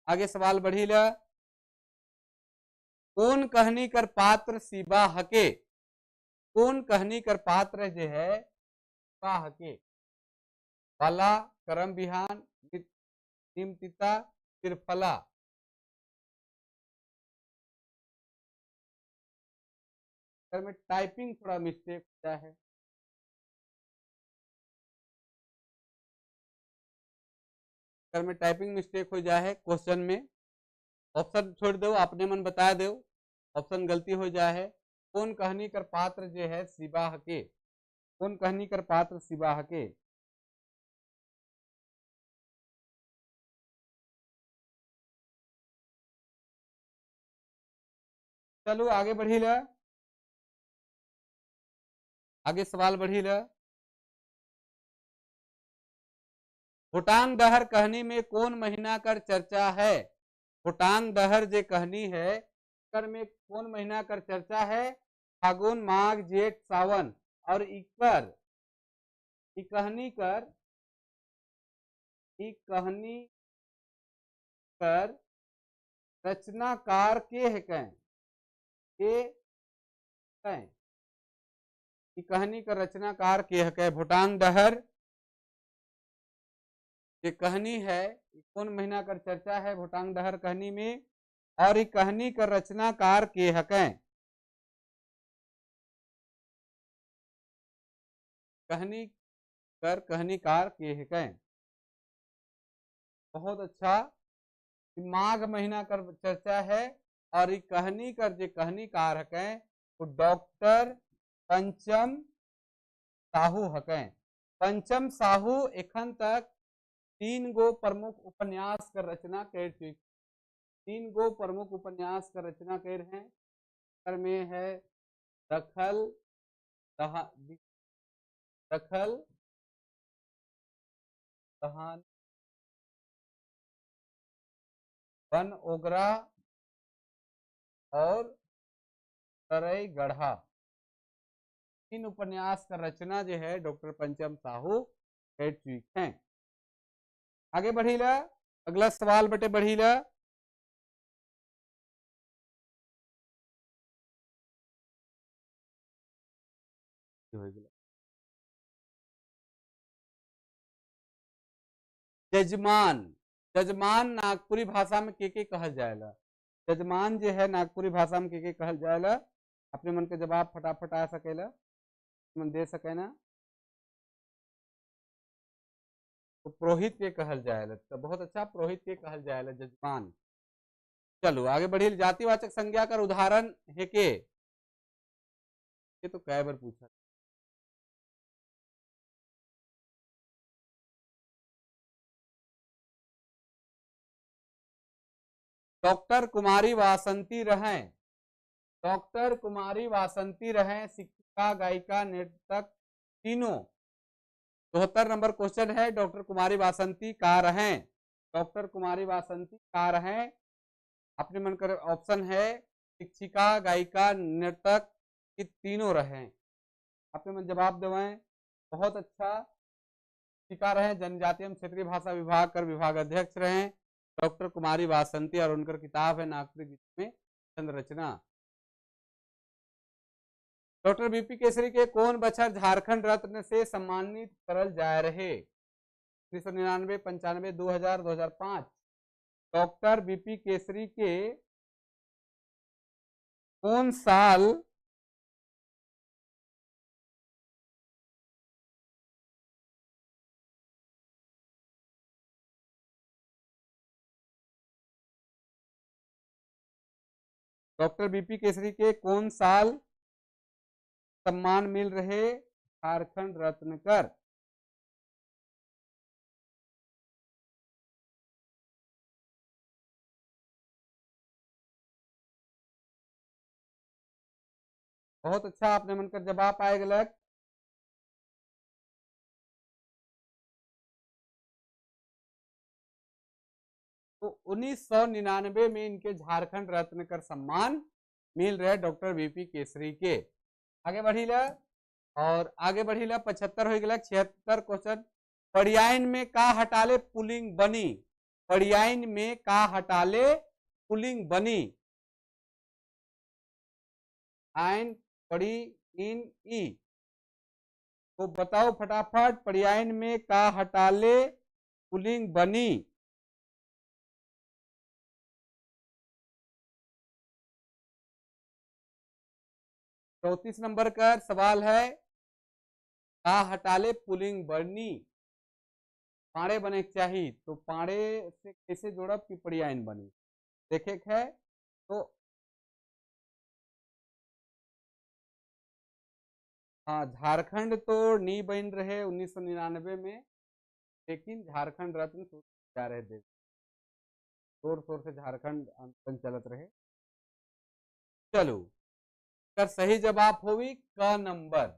आगे सवाल बढ़ीला। कौन कहनी कर पात्र शिवा हके, कौन कहनी कर पात्र जे है शिवा हके। बाला, करम बिहान, निमतिता, तिरफला। में टाइपिंग थोड़ा मिस्टेक होता है। कर में टाइपिंग मिस्टेक हो जाए है क्वेश्चन में, ऑप्शन छोड़ दो, अपने मन बता दो, ऑप्शन गलती हो जाए है। कौन कहानी कर पात्र जो है शिवा हके, कौन कहानी कर पात्र शिवा हके? चलो आगे बढ़ी ला, आगे सवाल बढ़ी ला। भूटान दहर कहानी में कौन महीना कर चर्चा है? भूटान दहर जे कहानी है कर में कौन महीना कर चर्चा है? फागुन, माघ, जेठ, सावन। और इकर ई कहानी कर, ई कहानी कर रचनाकार के है कहें, के कहें, ई कहानी कर रचनाकार के है कहें? भूटान दहर ये कहानी है, कौन महीना कर चर्चा है भूटान दहर कहानी में, और ये कहानी कर रचनाकार के हकें? कहानी कर कहानीकार के हकें? बहुत अच्छा, माघ महीना कर चर्चा है और ये कहानी कर जो कहानीकार हकें वो डॉक्टर पंचम साहू हकें। पंचम साहू एखन तक 3 गो प्रमुख उपन्यास कर रचना कर चुके, 3 गो प्रमुख उपन्यास कर रचना कर हैं। कर में है दखल दखल दहान, वन ओगरा और तरई गढ़ा। 3 उपन्यास का रचना जो है डॉक्टर पंचम साहू कर चुके हैं। आगे बढ़ीला, अगला सवाल बटे बढ़ीला। जजमान, जजमान नागपुरी भाषा में के कहल जाएला? जजमान जो है नागपुरी भाषा में के कहल जाएला? अपने मन के जवाब फटाफट आ सकेला, मन दे सके ना। तो पुरोहित के कहल जाएला, तो बहुत अच्छा, पुरोहित के कहल जाएला जजमान। चलो आगे बढ़ी। जातिवाचक संज्ञा का उदाहरण है के, ये तो कई बार पूछा। डॉक्टर कुमारी वासंती रहें, डॉक्टर कुमारी वासंती रहें शिक्षिका, गायिका, नर्तक तीनों। 74 नंबर क्वेश्चन है, डॉक्टर कुमारी वासंती का रहें, डॉक्टर कुमारी वासंती का रहें। अपने मन कर ऑप्शन है शिक्षिका, गायिका, नर्तक ये तीनों रहें। अपने मन जवाब देवें। बहुत अच्छा, शिक्षिका रहें, जनजातीय एवं क्षेत्रीय भाषा विभाग कर विभाग अध्यक्ष रहें डॉक्टर कुमारी वासंती, और उनकर किताब है नागपुरी गीत में छंद रचना। डॉक्टर बीपी केसरी के कौन बछर झारखंड रत्न से सम्मानित करल जा रहे? 1999, 95, 2000, 2005। डॉक्टर बीपी केसरी के कौन साल डॉक्टर बीपी केसरी के कौन साल सम्मान मिल रहे झारखंड रत्न कर? बहुत अच्छा, आपने मन कर जवाब आए गलत। तो 1999 में इनके झारखंड रत्न कर सम्मान मिल रहे डॉक्टर बीपी केसरी के। आगे बढ़ीला और आगे बढ़ीला, 75 हो गया। 76 क्वेश्चन, पर्यायन में का हटाले पुलिंग बनी? पर्यायन में का हटाले पुलिंग बनी? आयन पड़ी इन ई, तो बताओ फटाफट, पर्यायन में का हटाले पुलिंग बनी? 34 नंबर का सवाल है, का हटाले पुलिंग बनी? पाड़े बने के चाही, तो पाड़े से कैसे जोड़ब कि पड़ियाइन बनी, देखे के है। तो हाँ, झारखंड तो नी बन रहे 1999 में, लेकिन झारखंड रत्न जा रहे देव जोर शोर से झारखंड आंदोलन चलत रहे। चलो कर सही जवाब होवी क नंबर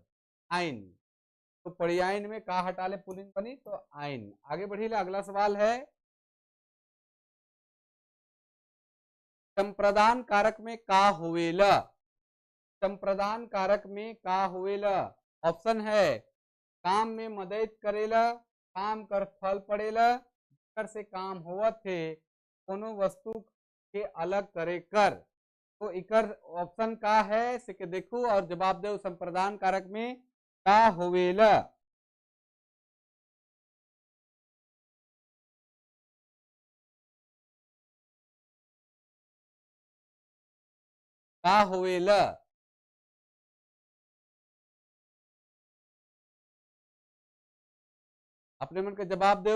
आइन। तो पड़ियाइन में का हटाले पुलिंग बनी तो आइन। आगे बढ़ी। अगला सवाल है संप्रदान कारक में का होवेला। संप्रदान कारक में का होवेला। ऑप्शन है काम में मदद करेला, काम कर फल पड़ेला, कर से काम होवत है, कोनो वस्तु के अलग करे कर। तो इकर ऑप्शन का है से के देखो और जवाब दो संप्रदान कारक में का होवेला। का होवेला। अपने मन के जवाब दो।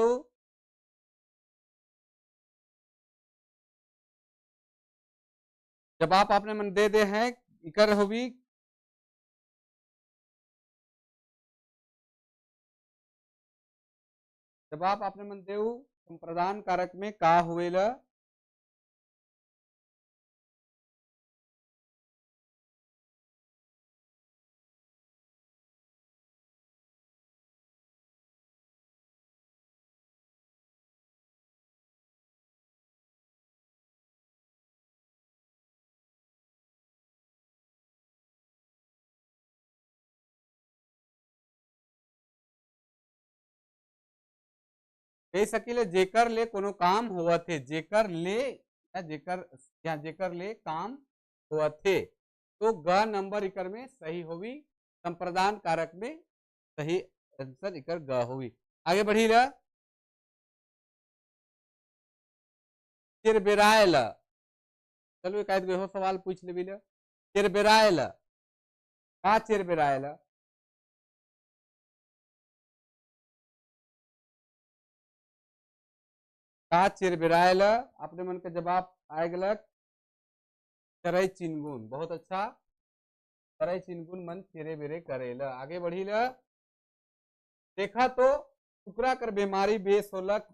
जवाब आपने मन दे दे हैं इकर होगी। जवाब आपने मन देऊ संप्रदान कारक में का होवेला। कह सकीले जेकर ले कोनो काम होवत है, जेकर ले या जेकर या जेकर ले काम होवत है, तो ग नंबर इकर में सही होवी। संप्रदान कारक में सही आंसर इकर ग होवी। आगे बढ़ी ल चिरबेरायल। चलो एक आध सवाल पूछ लेबी ल। चिरबेरायल का चिरबेरायल। का चिरबिरायल। अपने मन के जवाब आए गलक चरई चिनगुन। बहुत अच्छा, चरई चिनगुन मन चिरे बिरे करेला। आगे बढ़ी ल। देखा तो टुकड़ा कर बीमारी बेस होलक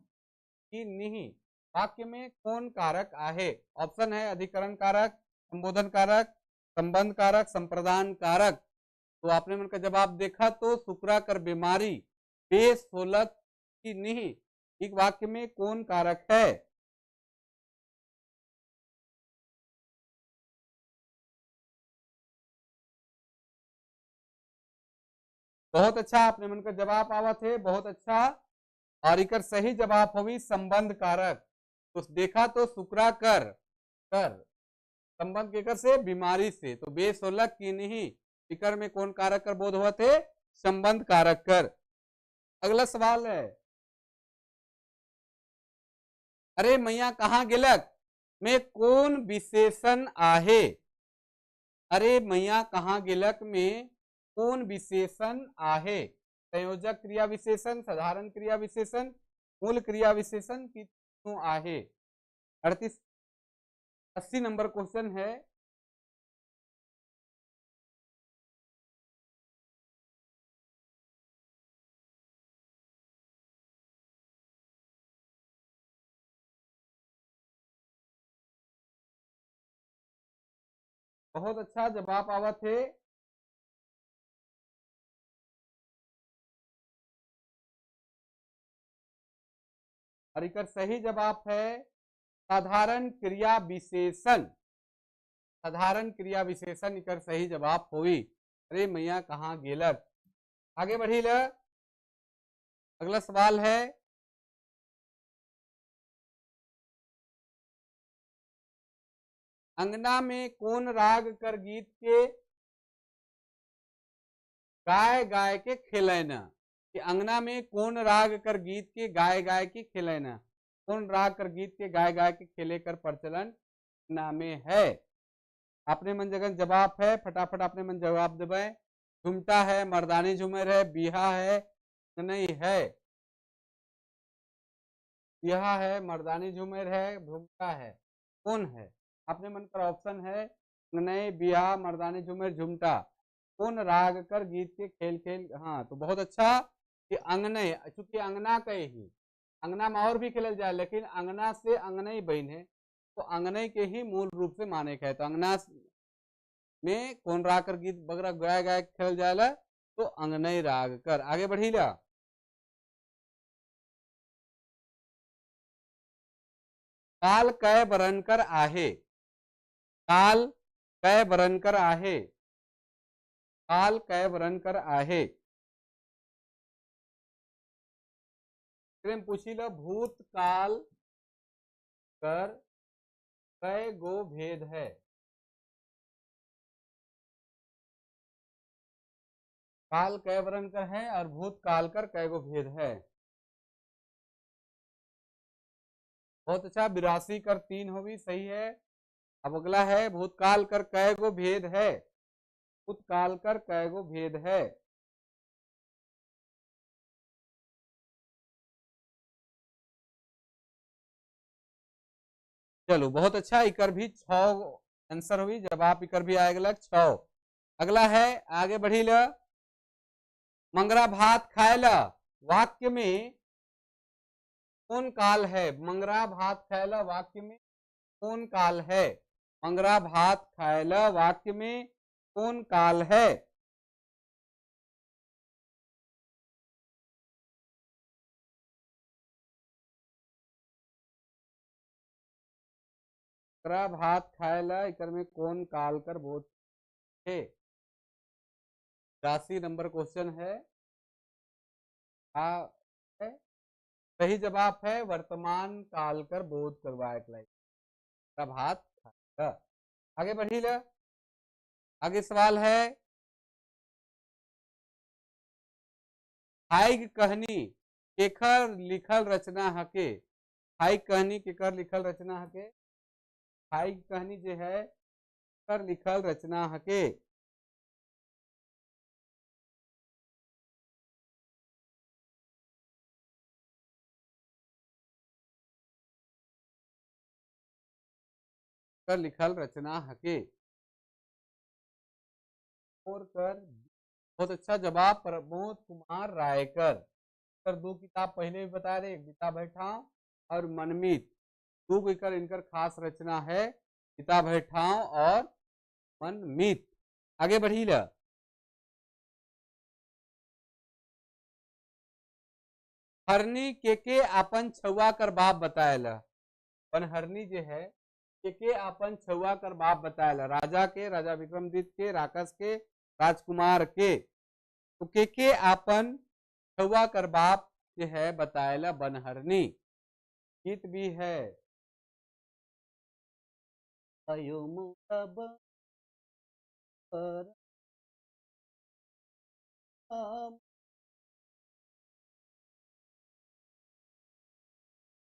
कि नहीं, वाक्य में कौन कारक आहे। ऑप्शन है अधिकरण कारक, संबोधन कारक, संबंध कारक, संप्रदान कारक। तो आपने मन का जवाब देखा तो शुक्रा कर बीमारी बेस होलक कि नहीं, एक वाक्य में कौन कारक है। बहुत अच्छा, आपने मन का जवाब आवा थे, बहुत अच्छा। और इकर सही जवाब होवी संबंध कारक। तो देखा तो शुक्रा कर कर संबंध के कर से बीमारी से, तो बेस होलक कि नहीं, इकर में कौन कारक कर बोध हुआ थे, संबंध कारक कर। अगला सवाल है अरे मैया कहाँ गिलक में कौन विशेषण आहे। अरे मैया कहाँ गिलक में कौन विशेषण आहे। संयोजक क्रिया विशेषण, साधारण क्रिया विशेषण, मूल क्रिया विशेषण की आहे। 38 80 नंबर क्वेश्चन है। बहुत अच्छा जवाब आवत है। और इकर सही जवाब है साधारण क्रिया विशेषण। साधारण क्रिया विशेषण इकर सही जवाब होई। अरे मैया कहाँ गेलक। आगे बढ़ी ल। अगला सवाल है अंगना में कौन राग कर गीत के गाय गाय के खेलैना। कि अंगना में कौन राग कर गीत के गाय गाय के खेलैना। कौन राग कर गीत के गाय गाय के खेले कर प्रचलन नामे है। अपने मन जगन जवाब है, फटाफट अपने मन जवाब देवे। झुमटा है, मर्दानी झुमर है, बिहा है, नहीं है। बिहा है, मर्दानी झूमेर है, झुमका है, कौन है? अपने मन का ऑप्शन है अंगनई, बिहा, मर्दानी झूमेर, झुमटा। कौन राग कर गीत के खेल खेल? हाँ तो बहुत अच्छा कि अंगनई, चूंकि अंगना के ही अंगना में और भी खेलल जाए, लेकिन अंगना से अंगनई बहन है तो अंगनई के ही मूल रूप से माने के है। तो अंगना में कौन राग कर गीत वगैरह गाय गाय खेल जाएला तो अंगनई राग कर। आगे बढ़ीला। काल कै बरन कर आहे, काल कै बरन कर आहे, काल कै बरन कर आहे। पूछी भूतकाल कर कै गो भेद है? काल कै वर्ण कर है और भूतकाल कर कै गो भेद है? बहुत अच्छा, 82 कर 3 होगी, सही है। अब अगला है भूतकाल कर कै गो भेद है? भूतकाल कर कै गो भेद है? चलो बहुत अच्छा, इकर भी 6 आंसर हुई, जवाब इकर भी आएगा 6। अगला है, आगे बढ़ी ल। मंगरा भात खायला वाक्य में कौन काल है? मंगरा भात खायला वाक्य में कौन काल है? मंगरा भात खायला वाक्य में कौन काल है? मंगरा भात खायला इकर में कौन काल कर बोध है? 82 नंबर क्वेश्चन है। सही जवाब है वर्तमान काल कर बोध करवाए भात खायला। आगे बढ़ी ल। आगे सवाल है हाइग कहनी केकर लिखल रचना हके? हाइग कहनी केकर लिखल रचना हके? हाइग कहनी जो है कर लिखल रचना हके? कर लिखल रचना हके। और कर बहुत अच्छा जवाब प्रमोद कुमार रायकर। कर दो किताब पहले भी बता रहे, एक किताब है ठाव और मनमीत, दो इकर इनकर खास रचना है, किताब है ठाव और मनमीत। आगे बढ़ी ल। हरनी के अपन छुआ कर बाप बताएला। अपन हरनी जो है के अपन छुआ कर बाप बताएला, राजा के, राजा विक्रमजीत के, राकस के, राजकुमार के। तो के अपन छुआ कर बाप जो है बताएला बनहरनी। गीत भी है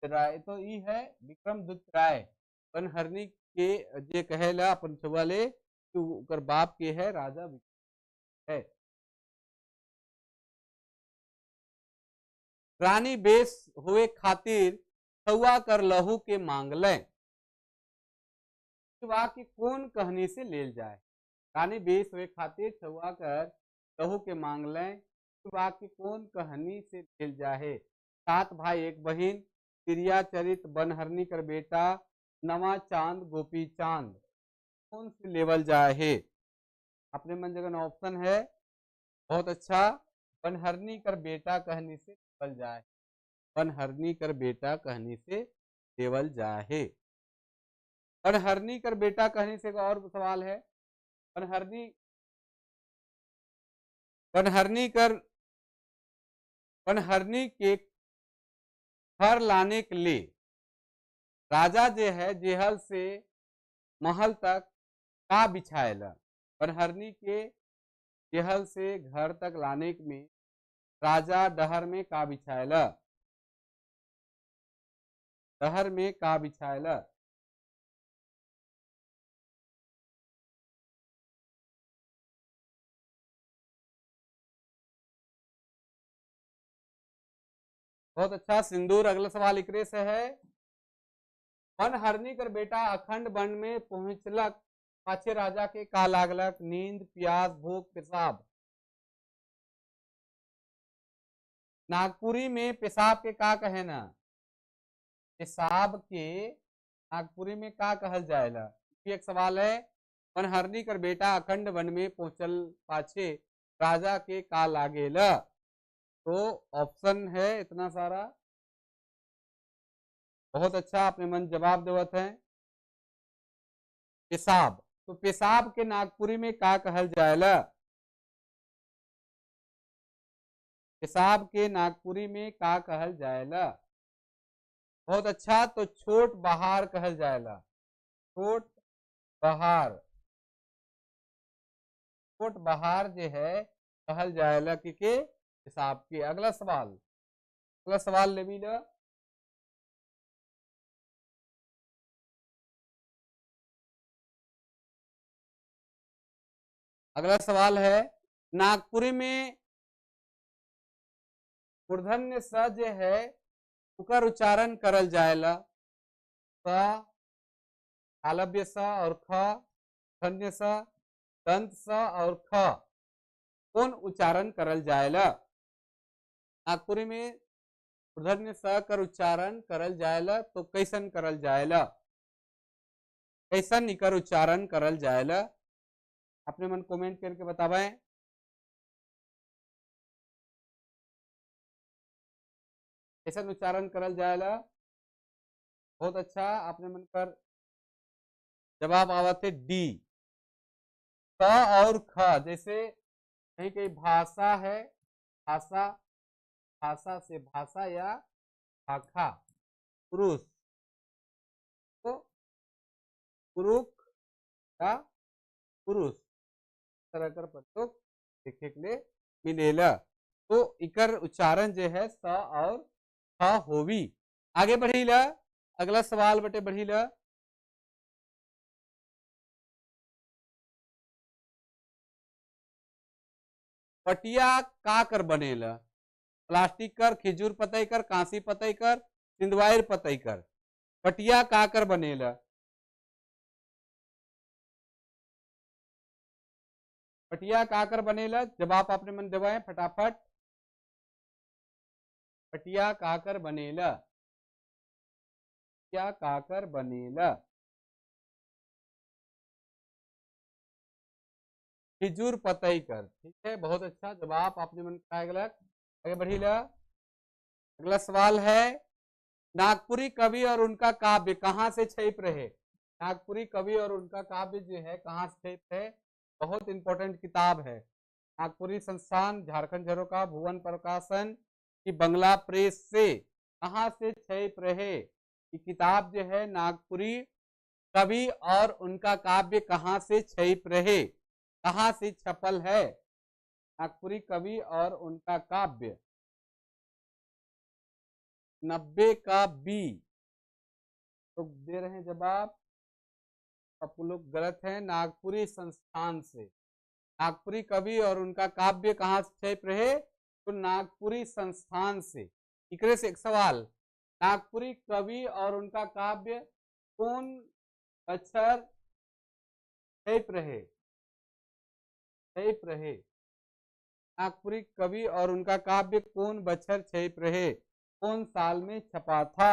राय, तो ई है विक्रमदत्त राय। बनहरनी के जे कहेला अपन छुआ ले कि ओकर बाप के है राजा है। रानी बेस होए खातिर छुआ कर लहू के मांगले, वाक्य कौन कहनी से लेल जाए? रानी बेस होए खातिर छुआ कर लहू के मांगले, वाक्य कौन कहनी से लेल जाए? 7 भाई 1 बहिन, तिरिया चरित, बनहरनी कर बेटा, नवा चांद, गोपी चांद, कौन से लेवल जाए है? अपने मन जगह ऑप्शन है। बहुत अच्छा, बनहरनी कर बेटा कहनी से लेवल जाए, बनहरनी कर बेटा कहनी से लेवल जाए। बनहरनी कर बेटा कहनी से और सवाल है, बनहरनी बनहरनी कर बनहरनी के घर लाने के लिए राजा जे है जेहल से महल तक का बिछाएला। बनहरनी के जेहल से घर तक लाने में राजा डहर में का बिछाएला? डहर में का बिछाएला? बहुत अच्छा सिंदूर। अगला सवाल इकरे से है, वन हरनी कर बेटा अखंड वन में पहुंचलक पाछे राजा के का लागलक? नींद, प्यास, भूख, पेशाब। नागपुरी में पेशाब के का कहे ना? पेशाब के नागपुरी में का कहल जाएला? एक सवाल है। वनहरनी कर बेटा अखंड वन में पहुंचल पाछे राजा के का लागेला? तो ऑप्शन है इतना सारा। बहुत अच्छा, अपने मन जवाब देवत है पेशाब। तो पेशाब के नागपुरी में का कहल जाएला? पेशाब के नागपुरी में का कहल जाएला? बहुत अच्छा, तो छोट बहार कहल जाएला। छोट बहार, छोट बहार जो है कहल जाएला कि के पेशाब के। अगला सवाल, अगला सवाल लेबी ला। अगला सवाल है, नागपुरी में मूर्धन्य स जो है उकर उच्चारण करल जाएला। स, तालव्य स और ख, धन्य स, दंत स और ख, कौन उच्चारण करल जाएला? नागपुरी में मूर्धन्य स कर उच्चारण करल जाएला, तो कैसन करल जाएला? कैसन इकर उच्चारण करल जाएला? अपने मन कमेंट करके बतावें। कैसन उच्चारण करल जाएला? बहुत अच्छा, आपने मन कर जवाब आवत है डी, क और ख। जैसे कहीं कहीं भाषा है, भाषा, भाषा से भाषा या भाखा, पुरुष तो पुरुष या पुरुष तरह कर प्रयोग देखे के लिए मिलेला। तो इकर उच्चारण जो है स और ख होवी। आगे बढ़ीला, अगला सवाल बटे बढ़ीला। पटिया का कर बनेला? प्लास्टिक कर, खजूर पतई कर, कांसी पतई कर, सिंदवायर पतई कर। पटिया का कर बनेला? पटिया का कर बनेला? जवाब आपने मन देवाए फटाफट। पटिया का कर बनेला? क्या काकर बनेला? खजूर पतई कर। ठीक है, बहुत अच्छा जवाब आपने मन कराया। आगे बढ़ीला। अगला सवाल है, नागपुरी कवि और उनका काव्य कहाँ से छप रहे? नागपुरी कवि और उनका काव्य जो है कहाँ से छप रहे? बहुत इंपॉर्टेंट किताब है। नागपुरी संस्थान, झारखंड झरोका, भुवन प्रकाशन की बंगला प्रेस से कहाँ से छप रहे? ये किताब जो है नागपुरी कवि और उनका काव्य कहाँ से छप रहे, कहाँ से छपल है? नागपुरी कवि और उनका काव्य। 90 का बी तो दे रहे हैं जवाब, आप लोग गलत हैं। नागपुरी संस्थान से नागपुरी कवि और उनका काव्य कहाँ से छप रहे? तो नागपुरी संस्थान से। इकरे से एक सवाल, नागपुरी कवि और उनका काव्य कौन अक्षर छप रहे? छप रहे नागपुरी कवि और उनका काव्य कौन बछर छप रहे, कौन साल में छपा था?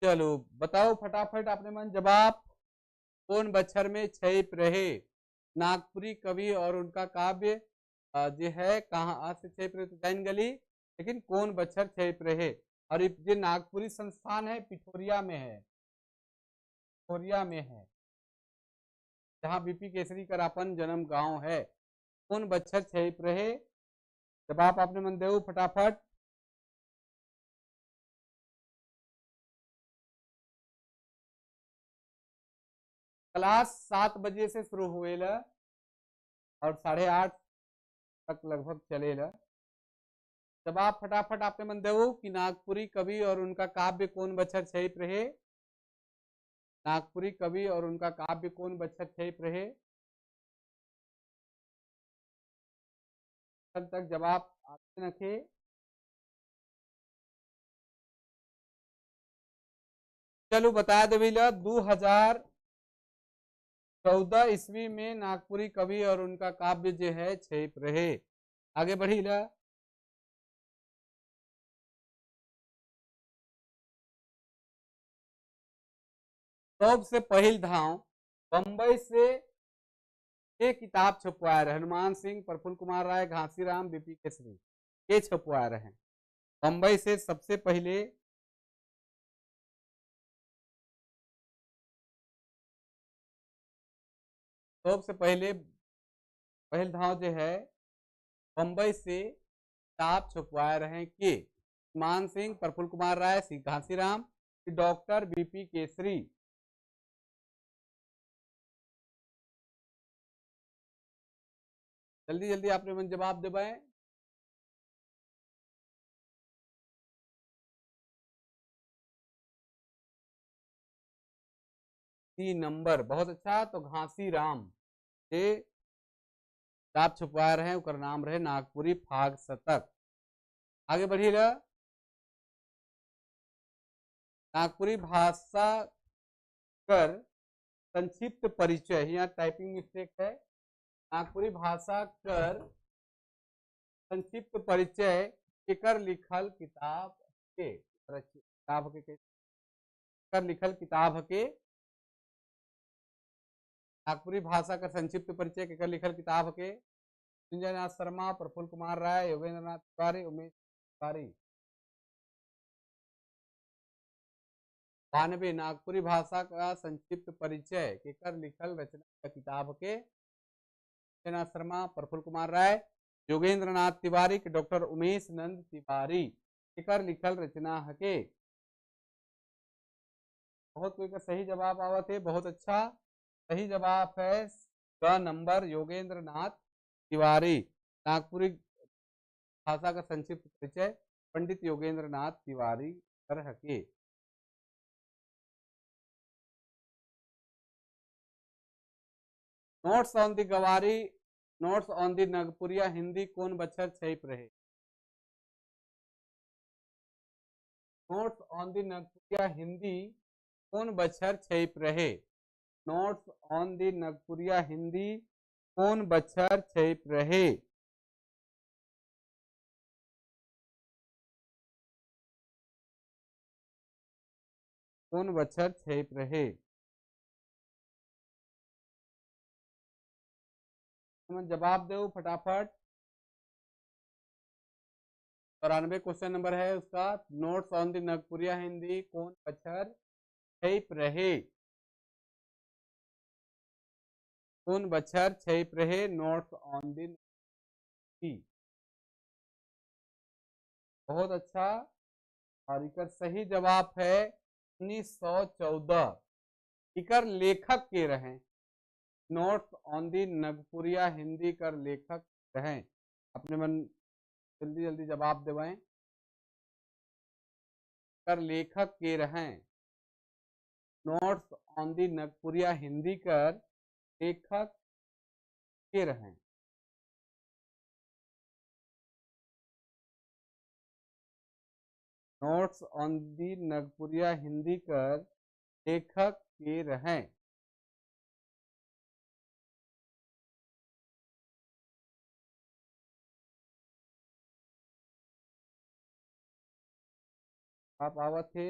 चलो बताओ फटाफट आपने मन जवाब, कौन बछर में छप रहे नागपुरी कवि और उनका काव्य जो है कहाँ से छप रहे? तो जान गली, लेकिन कौन बछर छप रहे? और ये नागपुरी संस्थान है पिठोरिया में है, पिठोरिया में है, जहाँ बीपी केसरी कर अपन जन्म गांव है। कौन बछर छप रहे? जवाब आपने मन देऊ फटाफट। क्लास 7 बजे से शुरू हुएला और 8:30 तक लगभग चलेला। जवाब फटाफट आपने मन देऊ कि नागपुरी कवि और उनका काव्य कौन बछर छप रहे? नागपुरी कवि और उनका काव्य कौन बछर छप रहे? तब तक जवाब आते रखे। चलो बता देवी 2014 ईस्वी में नागपुरी कवि और उनका काव्य जो है छप रहे। आगे बढ़ी ला। सबसे पहिल धाव बम्बई से ये किताब छपवाए रहे हनुमान सिंह, प्रफुल्ल कुमार राय, घासीराम, बीपी केसरी ये छपवाए रहे बम्बई से। सबसे पहले सबसे पहले पहल धाव जो है बम्बई से किताब छपवाए रहे के हनुमान सिंह, प्रफुल्ल कुमार राय, घासीराम, डॉक्टर बीपी केसरी। जल्दी जल्दी आपने मन जवाब देवे। सी नंबर, बहुत अच्छा। तो घासीराम ये किताब छपवा रहे हैं, उनका नाम रहे नागपुरी फाग शतक। आगे बढ़िए। नागपुरी भाषा कर संक्षिप्त परिचय, यहाँ टाइपिंग मिस्टेक है। नागपुरी भाषा कर संक्षिप्त परिचय एकर लिखल किताब के कर लिखल किताब के नागपुरी भाषा का संक्षिप्त परिचय एकर लिखल किताब के संजय नाथ शर्मा, प्रफुल्ल कुमार राय, योगेंद्र नाथ तिवारी, उमेश तिवारी। 92 नागपुरी भाषा का संक्षिप्त परिचय एकर लिखल रचना किताब के नाथ शर्मा, प्रफुल्ल कुमार राय, योगेंद्र नाथ तिवारी के डॉक्टर उमेश नंद तिवारी एकर लिखल रचना हके। बहुत कोई का सही जवाब आवत है, बहुत अच्छा। सही जवाब है क नंबर, योगेंद्र नाथ तिवारी। नागपुरी भाषा का संक्षिप्त परिचय पंडित योगेंद्र नाथ तिवारी कर हके। Notes on the Gawari, notes on the Nagpuriya Hindi कौन बछर छप रहे? Notes on the Nagpuriya Hindi कौन बछर छप रहे? Notes on the Nagpuriya Hindi कौन बछर छप रहे? कौन बछर छप रहे? जवाब दो फटाफट। 94 क्वेश्चन नंबर है उसका। Notes on the Nagpuriya Hindi कौन बछर छप रहे? कौन बछर छप रहे? नोट्स ऑन the, बहुत अच्छा। और इकर सही जवाब है 1914। इकर लेखक के रहे? Notes on the Nagpuriya Hindi कर लेखक रहे। अपने मन जल्दी जल्दी जवाब देवें। कर लेखक के रहें? Notes on the Nagpuriya Hindi कर लेखक के रहें। Notes on the Nagpuriya Hindi कर लेखक के रहें। आप आवत थे।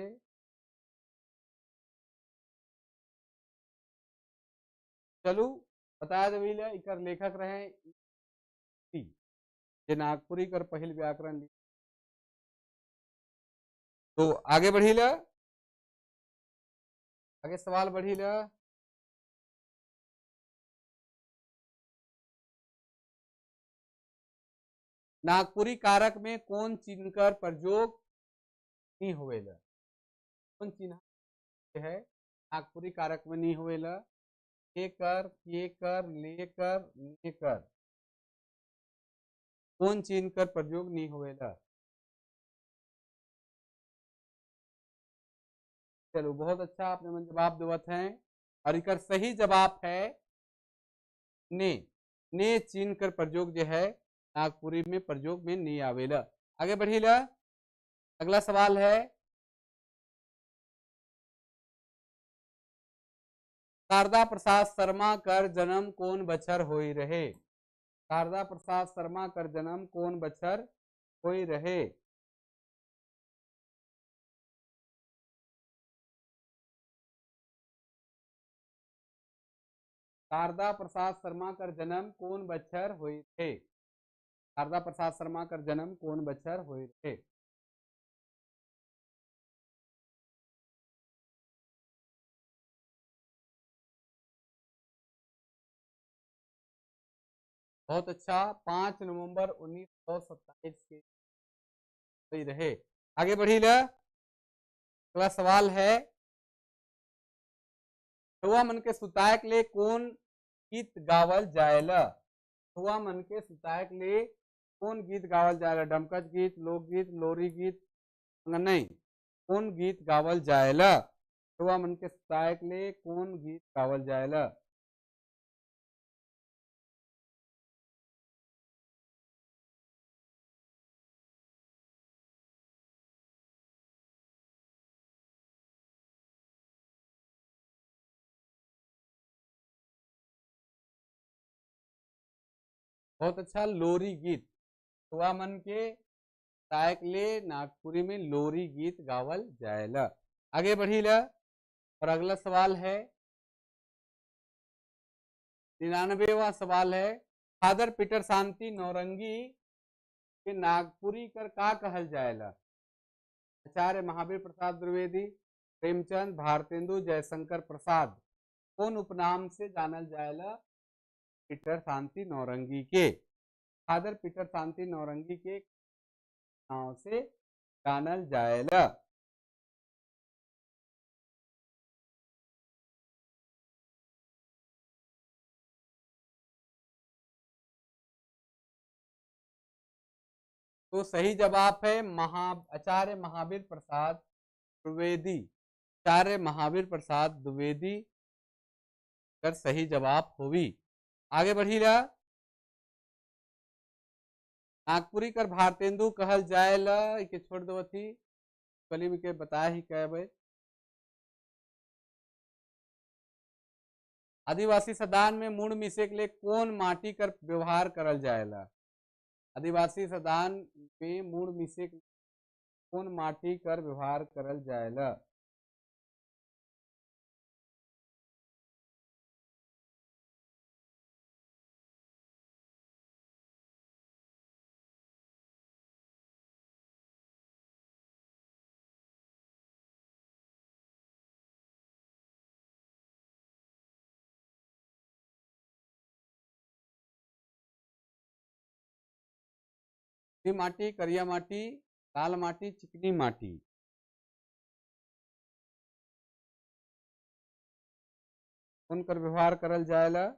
चलू बताया देवी इकर लेखक रहे जे नागपुरी कर पहिल व्याकरण। तो आगे बढ़ी ल, आगे सवाल बढ़ी ल। नागपुरी कारक में कौन चिन्ह कर प्रयोग नहीं होवेला? कौन चिन्ह है नागपुरी कारक में नहीं होवेला? के कर, के कर, ले कर, ने कर, कौन चिन्ह कर प्रयोग नहीं होवेला? चलो बहुत अच्छा, आपने मन जवाब देवत हैं और इकर सही जवाब है ने। ने चिन्ह कर प्रयोग जो है नागपुरी में प्रयोग में नहीं आवेला। आगे बढ़ीला, अगला सवाल है शारदा प्रसाद शर्मा कर जन्म कौन बछर होई रहे? शारदा प्रसाद शर्मा कर जन्म कौन बछर होई रहे? शारदा प्रसाद शर्मा कर जन्म कौन बछर होई रहे? शारदा प्रसाद शर्मा कर जन्म कौन बछर होई रहे? बहुत अच्छा, 5 नवंबर 1927 के होई रहे। आगे बढ़ी ल, अगला सवाल है छुआ मन के सुतायक ले कौन गीत गावल जायला? छुआ मन के सुतायक ले कौन गीत गावल जायला? डमकच गीत, लोकगीत, लोरी गीत, नहीं, कौन गीत गावल जायला? छुआ मन के सुतायक ले कौन गीत गावल जायला? बहुत अच्छा, लोरी गीत। छुआ मन के तायक ले नागपुरी में लोरी गीत गावल जायला। आगे बढ़ी ल और अगला सवाल है 99वां सवाल है फादर पीटर शांति नौरंगी के नागपुरी कर का कहल जायला? आचार्य महावीर प्रसाद द्विवेदी, प्रेमचंद, भारतेंदु, जयशंकर प्रसाद, कौन उपनाम से जानल जायला पीटर शांति नौरंगी के? फादर पीटर शांति नौरंगी के नाम से जानल जायला। तो सही जवाब है आचार्य महावीर प्रसाद द्विवेदी। आचार्य महावीर प्रसाद द्विवेदी कर सही जवाब होवी। आगे बढ़ी ला, नागपुरी कर भारतेंदु कहल जायला, के छोड़ दो थी कली के बताया ही कहबे। आदिवासी सदान में मूड़ मिसे के लिए कौन माटी कर व्यवहार करल जायला? आदिवासी सदान में मूड़ मिसे के कौन माटी कर व्यवहार करल जायला? माटी, करिया माटी, लाल माटी, चिकनी माटी। कौन कर व्यवहार करल जायला?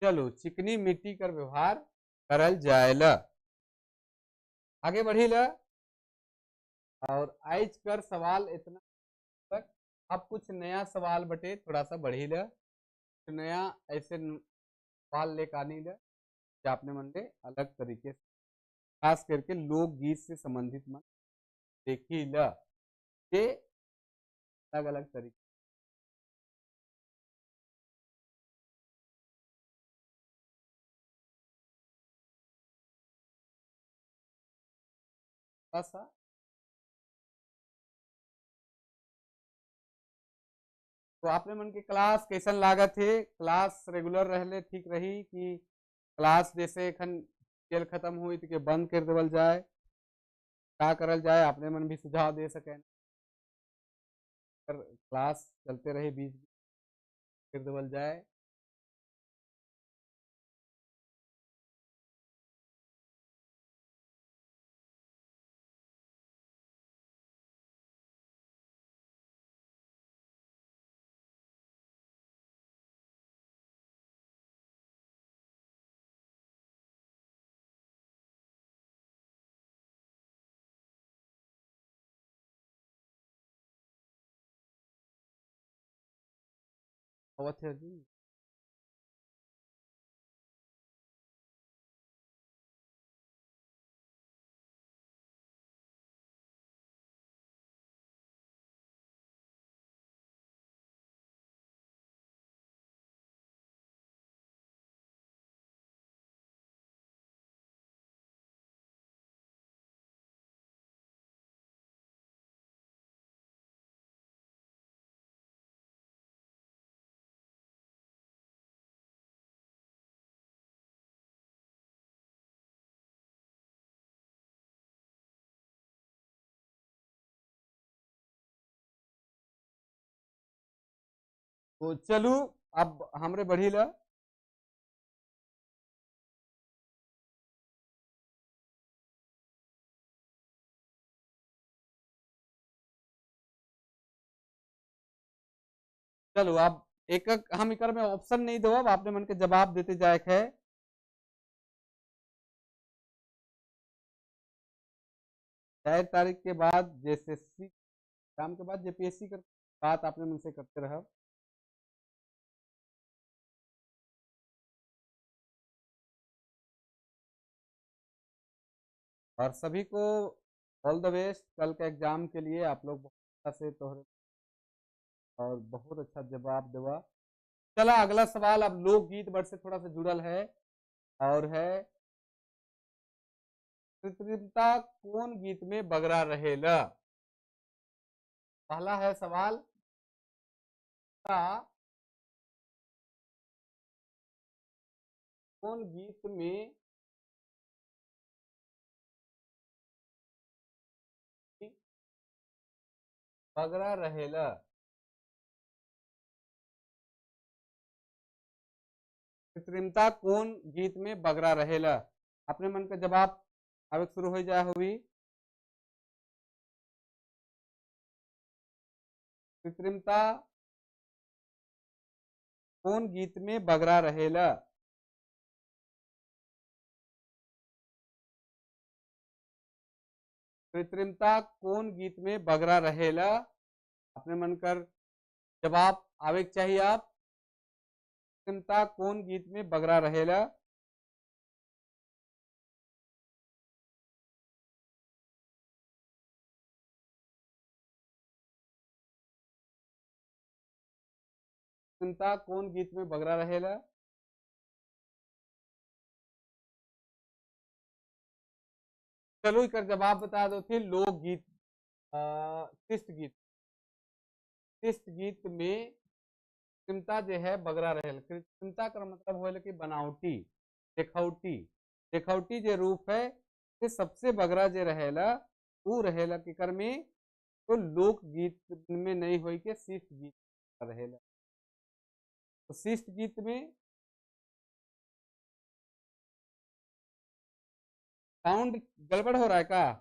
चलो, चिकनी मिट्टी कर व्यवहार करल जायला। आगे बढ़ी ल और आज कर सवाल इतना तक। अब कुछ नया सवाल बटे, थोड़ा सा बढ़ी ल, नया ऐसे सवाल लेकर आनी ल जो आपने मन ले अलग तरीके से खास करके लोकगीत से संबंधित मन देखी ल के अलग अलग तरीके। सा तो आपने मन के क्लास कैसन लागत है? क्लास रेगुलर रहले ठीक रही कि क्लास जैसे एखन खेल खत्म हुई तो के बंद कर देवल जाए, का करल जाए? आपने मन भी सुझाव दे सके। क्लास चलते रहे बीच कर देवल जाए। आवत है जी। तो चलू अब हमरे बढ़ी ला। चलो अब एक हम इकर में ऑप्शन नहीं दो, अब आपने मन के जवाब देते जाए है। 4 तारीख के बाद जेएसएससी एग्जाम के बाद जेपीएससी कर बात आपने मन से करते रहा। और सभी को ऑल the best कल का एग्जाम के लिए। आप लोग बहुत अच्छा से तोहरे और बहुत अच्छा जवाब देवा। चला अगला सवाल अब लोकगीत बट से थोड़ा सा जुड़ल है और है कृत्रिमता कौन गीत में बगरा रहेला। पहला है सवाल का कौन गीत में बगरा रहेला। कृत्रिमता कौन गीत में बगरा रहेला। अपने मन का जवाब अब शुरू हो जाए हुई। कृत्रिमता कौन गीत में बगरा रहेला। कृत्रिमता कौन गीत में बगरा रहेला। अपने मन कर जवाब आवे चाहिए आप। कृत्रिमता कौन गीत में बगरा रहेला। कृत्रिमता कौन गीत में बगरा रहेला। चलो इकर जवाब बता दो थे लोकगीत शिष्ट गीत। शिष्ट गीत में कृत्रिमता जो है बगरा रहेला। कृत्रिमता का मतलब होल कि बनावटी देखौटी। देखौटी जो रूप है से सबसे बगरा जो रहेला वो रहेला किकर में तो लोकगीत में नहीं होई के शिष्ट गीत रहेला। तो शिष्ट गीत में साउंड गड़बड़ हो रहा है क्या?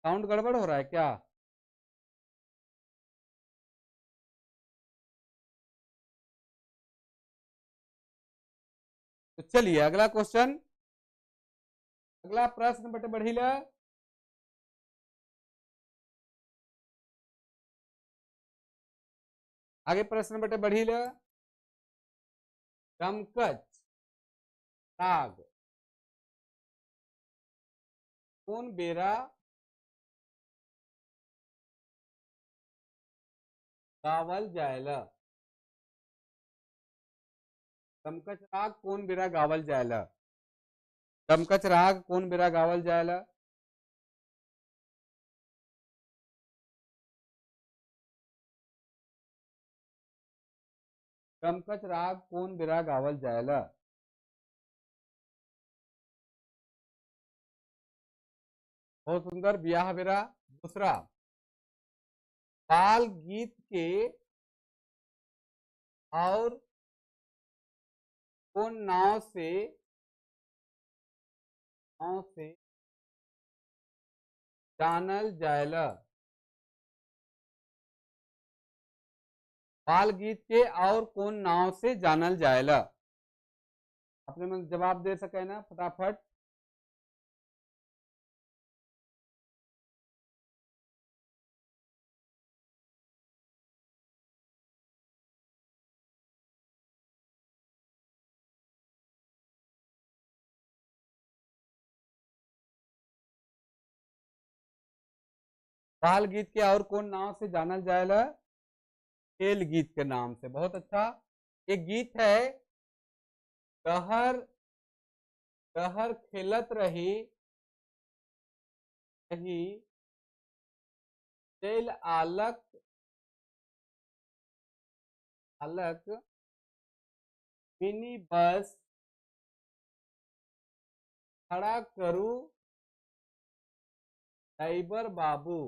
साउंड गड़बड़ हो रहा है क्या? तो चलिए अगला क्वेश्चन, अगला प्रश्न बटे बढ़ीला। आगे प्रश्न बटे बढ़ीला। डमकच राग कौन बेरा गावल जायला। डमकच राग कौन बेरा गावल जायला। डमकच राग कौन बेरा गावल जायला। डमकच राग कौन बेरा गावल जायला। बहुत सुंदर ब्याह बेरा। दूसरा बाल गीत के और कौन नाव से जानल जायला। बाल गीत के और कौन नाव से जानल जायला। अपने मन जवाब दे सके ना फटाफट। बाल गीत के और कौन नाम से जानल जाएला? खेल गीत के नाम से। बहुत अच्छा। एक गीत है डहर डहर खेलत रही रही चल आलक आलक मिनी बस खड़ा करू ड्राइवर बाबू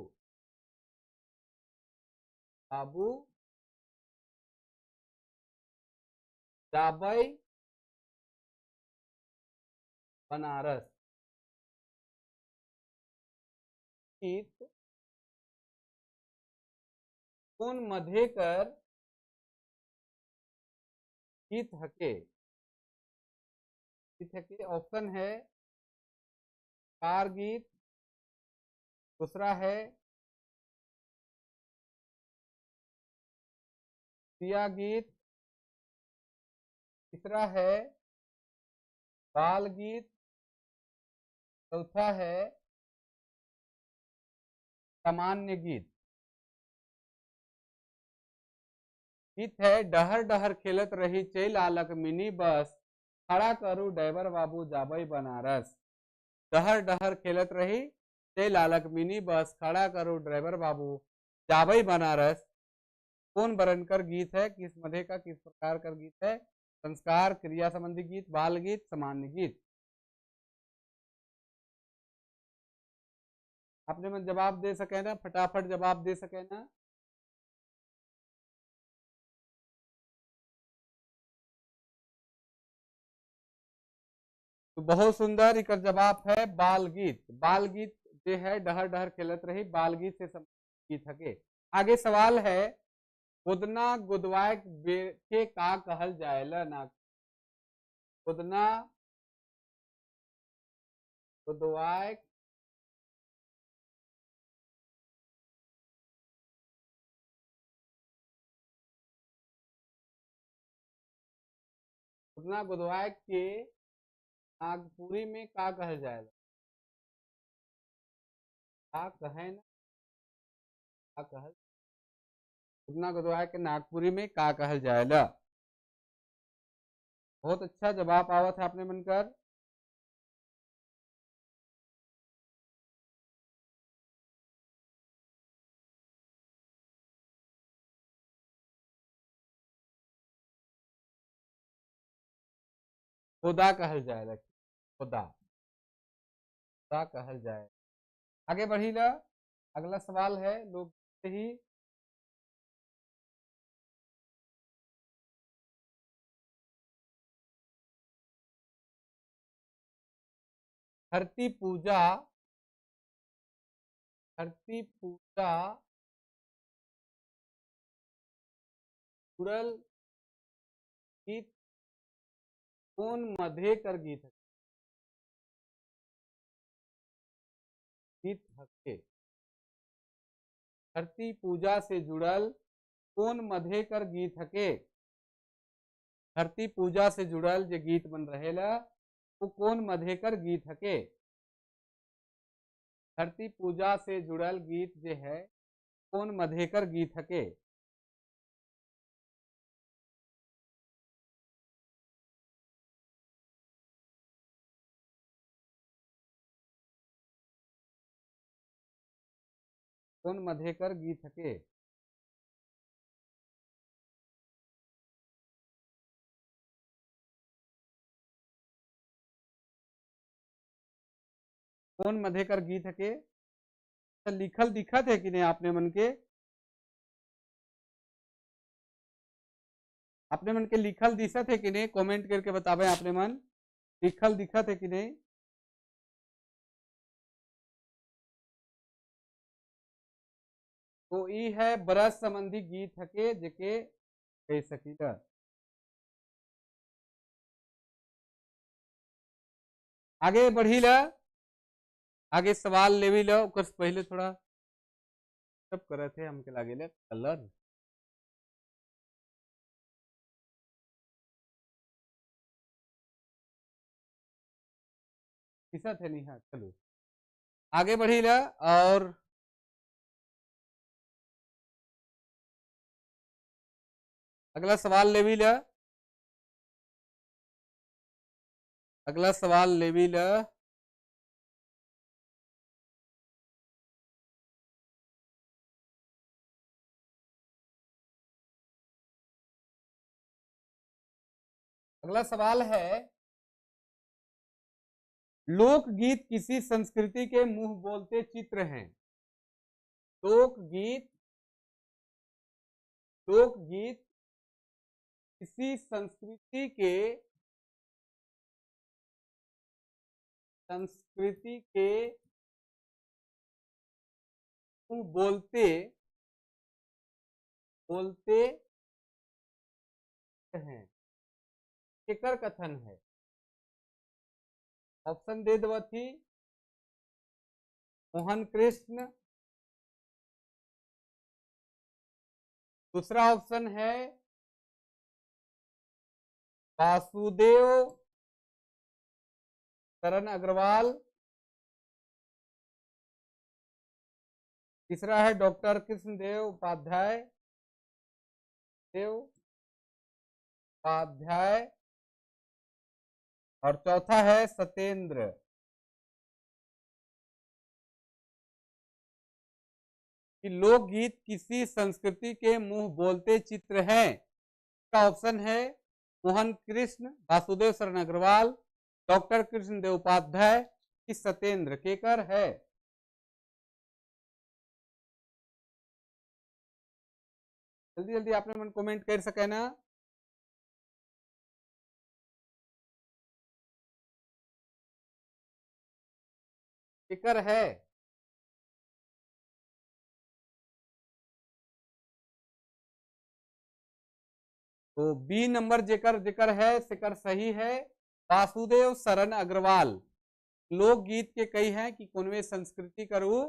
बाबू जाबै बनारस। गीत कौन मधेकर गीत हके? गीत हके। ऑप्शन है कार गीत, दूसरा है सिया गीत, तीसरा है बाल गीत, चौथा है सामान्य गीत। गीत है डहर डहर खेलत रही चल आलक मिनी बस खड़ा करू ड्राइवर बाबू जाबई बनारस। डहर डहर खेलत रही चल आलक मिनी बस खड़ा करू ड्राइवर बाबू जाबई बनारस। कौन बरनकर गीत है? किस मधे का किस प्रकार का गीत है? संस्कार, क्रिया संबंधी गीत, बाल गीत, सामान्य गीत। आपने मन जवाब दे सके ना, फटाफट जवाब दे सके ना। तो बहुत सुंदर इकर जवाब है बाल गीत। बाल गीत जो है डहर डहर खेलत रही बाल गीत से संबंधित गीत हके। आगे सवाल है गोदना गोदवाए के का कहल जाएला ना? गोदना गोदवाए गोदना गोदवाए के नागपुरी में का कहल जाएला? का कहे ना, का कहल? गोदना गोदवाए के नागपुरी में का कहल जाएला? बहुत अच्छा जवाब आवत है आपने मनकर। खुदा कहल जाएला, खुदा खुदा कहल जाए। आगे बढ़ी ला, अगला सवाल है लोग ही धरती पूजा, धरती पूजा जुड़ल गीत कौन मधेकर गीत है? गीत हके। धरती पूजा से जुड़ल कौन मधेकर गीत हके? धरती पूजा से जुड़ल जो गीत बन रहेला वो कौन मधेकर गीत हके? धरती पूजा से जुड़ल गीत जो है कौन मधेकर गीत हके? कौन मधेकर गीत हके? कौन मधेकर गीत हके? तो लिखल दिखत है कि नहीं आपने मन के? आपने मन के लिखल दिखत है कि नहीं? कमेंट करके बतावे आपने मन लिखल दिखत है कि नहीं। तो ई है बरस संबंधी गीत हके जेके कह सकीला। आगे बढ़ीला, आगे सवाल लेवी लो। ओकर से पहले थोड़ा सब करे थे हमके लागेले कलर। दिखत है नहीं? हाँ चलो आगे बढ़ीला। और अगला सवाल लेवी ल, अगला सवाल लेवी ल। अगला सवाल है, लोकगीत किसी संस्कृति के मुंह बोलते चित्र हैं। लोकगीत, लोकगीत किसी संस्कृति के, संस्कृति के मुंह बोलते बोलते हैं, केकर कथन है। ऑप्शन दे दवा थी मोहन कृष्ण, दूसरा ऑप्शन है वासुदेव शरण अग्रवाल, तीसरा है डॉक्टर कृष्णदेव उपाध्याय देव उपाध्याय, और चौथा है सत्येंद्र। कि लोकगीत किसी संस्कृति के मुंह बोलते चित्र हैं। इसका ऑप्शन है मोहन कृष्ण, वासुदेव शरण अग्रवाल, डॉक्टर कृष्णदेव उपाध्याय कि सत्येंद्र। केकर है? जल्दी जल्दी आपने मन कमेंट कर सके ना। केकर है? तो बी नंबर जेकर जेकर है सेकर सही है, वासुदेव शरण अग्रवाल। लोकगीत के कई हैं कि कोनवे संस्कृति करू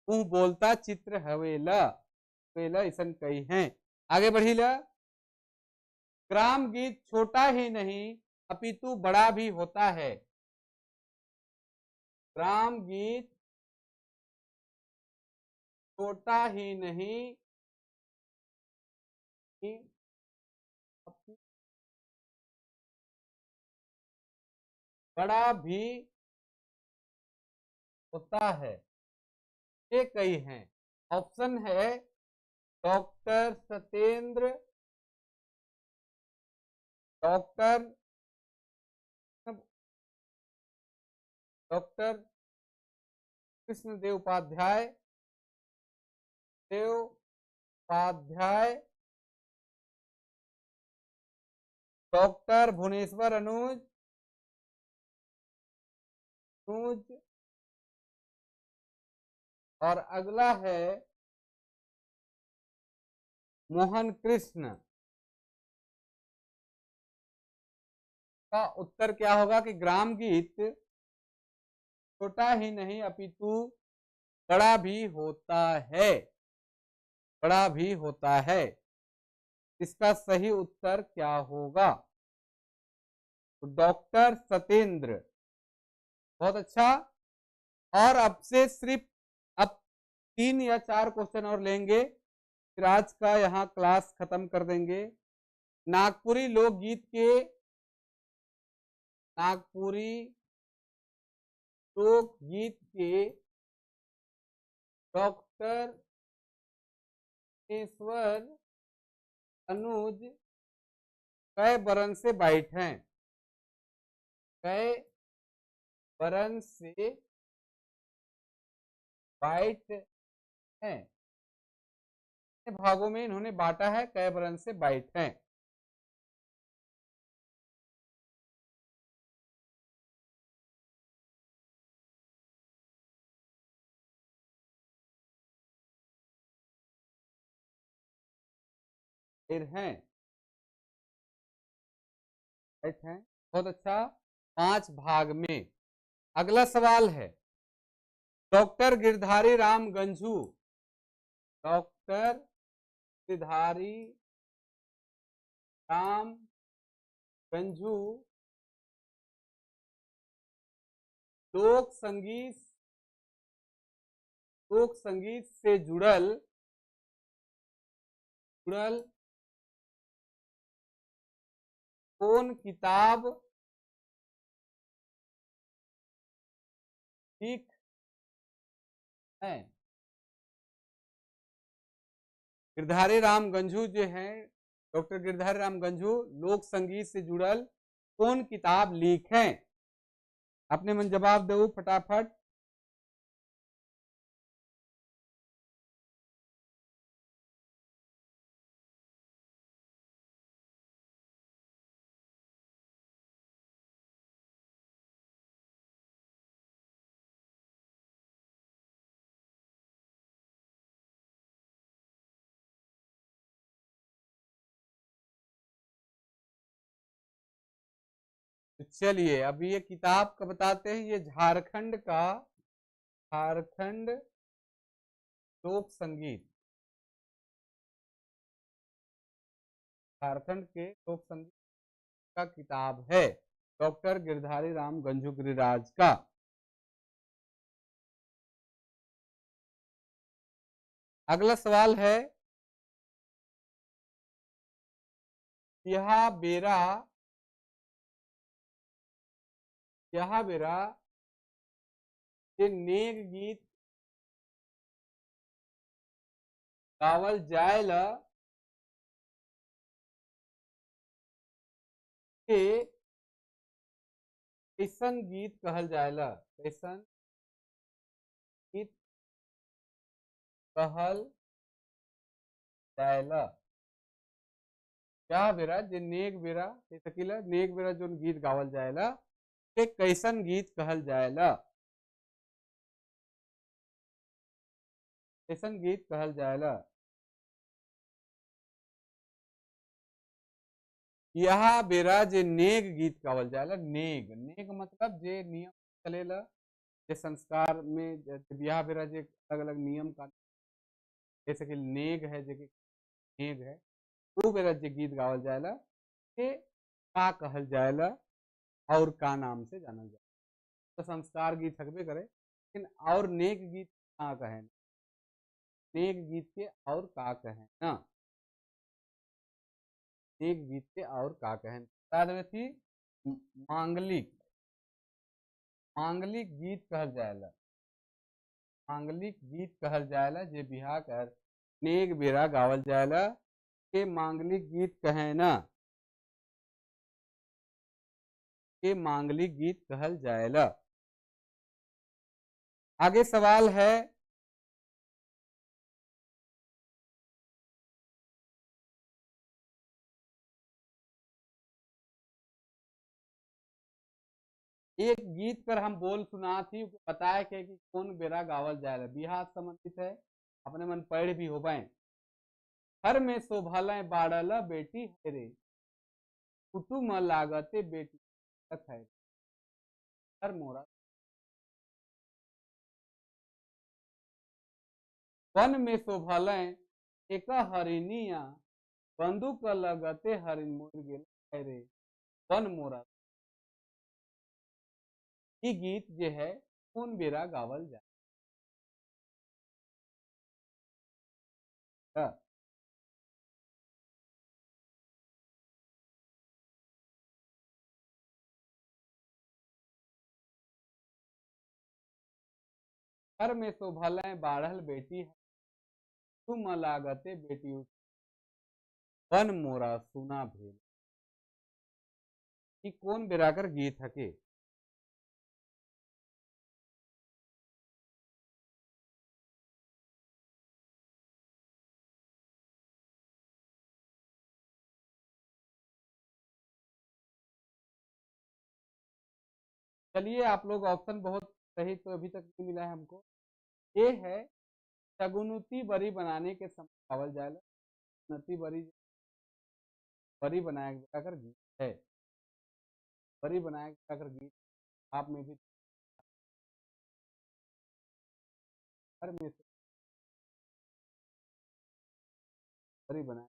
मुंह बोलता चित्र हवेला हवेला ऐसा कई हैं। आगे बढ़ी ला। ग्राम गीत छोटा ही नहीं अपितु बड़ा भी होता है। ग्राम गीत छोटा ही नहीं बड़ा भी होता है, ये कई हैं। ऑप्शन है doctor Satyendra, doctor doctor Krishnadev Upadhyay Dev Upadhyay, doctor Bhubaneswar Anuj Anuj, और अगला है मोहन कृष्ण। का उत्तर क्या होगा कि ग्राम गीत छोटा ही नहीं अपितु बड़ा भी होता है, बड़ा भी होता है। इसका सही उत्तर क्या होगा? तो डॉक्टर सत्येंद्र। बहुत अच्छा। और अब से सिर्फ अब 3 या 4 क्वेश्चन और लेंगे, फिर आज का यहाँ क्लास खत्म कर देंगे। नागपुरी लोकगीत के, नागपुरी लोकगीत के डॉक्टर ईश्वर अनुज कै बरन से बाइट हैं, कै बरन से बाइट हैं। भागों में इन्होंने बांटा है, कै बरन से बाइट हैं। फिर हैं, राइट हैं। बहुत अच्छा, 5 भाग में। अगला सवाल है डॉक्टर गिरधारी राम गंझू, डॉक्टर गिरधारी राम गंझू लोक संगीत, लोक संगीत से जुड़ल जुड़ल कौन किताब ठीक है? गिरधारी राम गंझू जो हैं, डॉक्टर गिरधारी राम गंझू लोक संगीत से जुड़ल कौन किताब लिखें? अपने मन जवाब दो फटाफट। चलिए अब ये किताब का बताते हैं। ये झारखंड का, झारखंड लोक संगीत, झारखंड के लोक संगीत का किताब है डॉक्टर गिरधारी राम गंझू गिरिराज का। अगला सवाल है, यह बेरा, यह बेरा ये नेक गीत गावल जायला के कैसन गीत कहल जायला, कैसन गीत कहल जायला। क्या बेरा जे नेक बेरा सकीला, नेक बेरा जो गीत गावल जायला के कैसन गीत कहल जायला, कैसन गीत कहल जायला। यह बेरा जे नेग गीत गावल जायला, नेग, नेग मतलब जे नियम चलेला, जे संस्कार में ब्याह बेरा जे अलग अलग नियम का, जैसे कि नेग है, जे नेग है वो बेरा जे गीत गावल जायला के का कहल जायला और का नाम से जानल जाए। तो संस्कार गीत हकबे करे, लेकिन और नेक गीत का कहें, नेक गीत के और का कहें ना, नेक गीत के और का कहें। बता देवे थी मांगलिक, मांगलिक गीत कहल जायला, मांगलिक गीत कहल जायला जे बिहा कर नेक बेरा गावल जायला के मांगलिक गीत कहें ना, के मांगलिक गीत कहल जायला। आगे सवाल है, एक गीत पर हम बोल सुना थी, बताया के कि कौन बेरा गावल जायला, बिहार संबंधित है, अपने मन पढ़ भी हो पाए। हर में शोभाल बाड़ल बेटी है रे, कुटुम लागते बेटी है हर मोरा। वन में शोभाल एक हरिणिया, बंदूक लगते हरिण मोर गेल रे वन मोरा। ये गीत जो है कौन बेरा गावल जाए? घर में शोभल बाढ़ल बेटी है, तुम लागते बेटी वन मोरा सुना भेल। ई कौन बेराकर गीत हके? चलिए आप लोग ऑप्शन बहुत सही तो अभी तक नहीं मिला है हमको। ये है शगुनती बरी बनाने के समय गावल जायला, शगुनती बरी, बरी बनाया जाकर गीत है, बरी बनाया जाकर गीत आप में भी हर में बरी बनाया।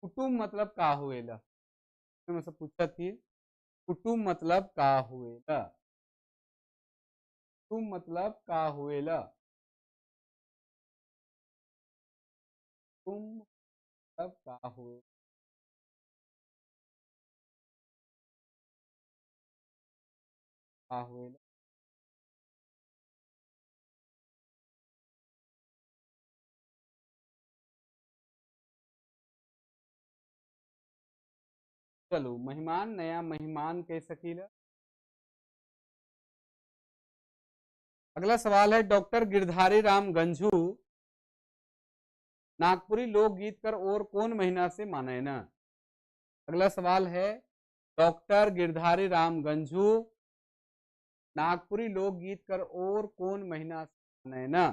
कुटुंब मतलब का हुएला, मैं सब पूछा थी, कुटुंब मतलब का हुएला, कुटुंब मतलब का हुएला। कुंभ तब का हुए? का हुए? चलो महिमान नया महिमान कह सकीला। अगला सवाल है डॉक्टर गिरधारी राम गंझू नागपुरी लोकगीत कर और कौन महीना से माने ना? अगला सवाल है डॉक्टर गिरधारी राम गंझू नागपुरी लोकगीत कर और कौन महीना से माने ना?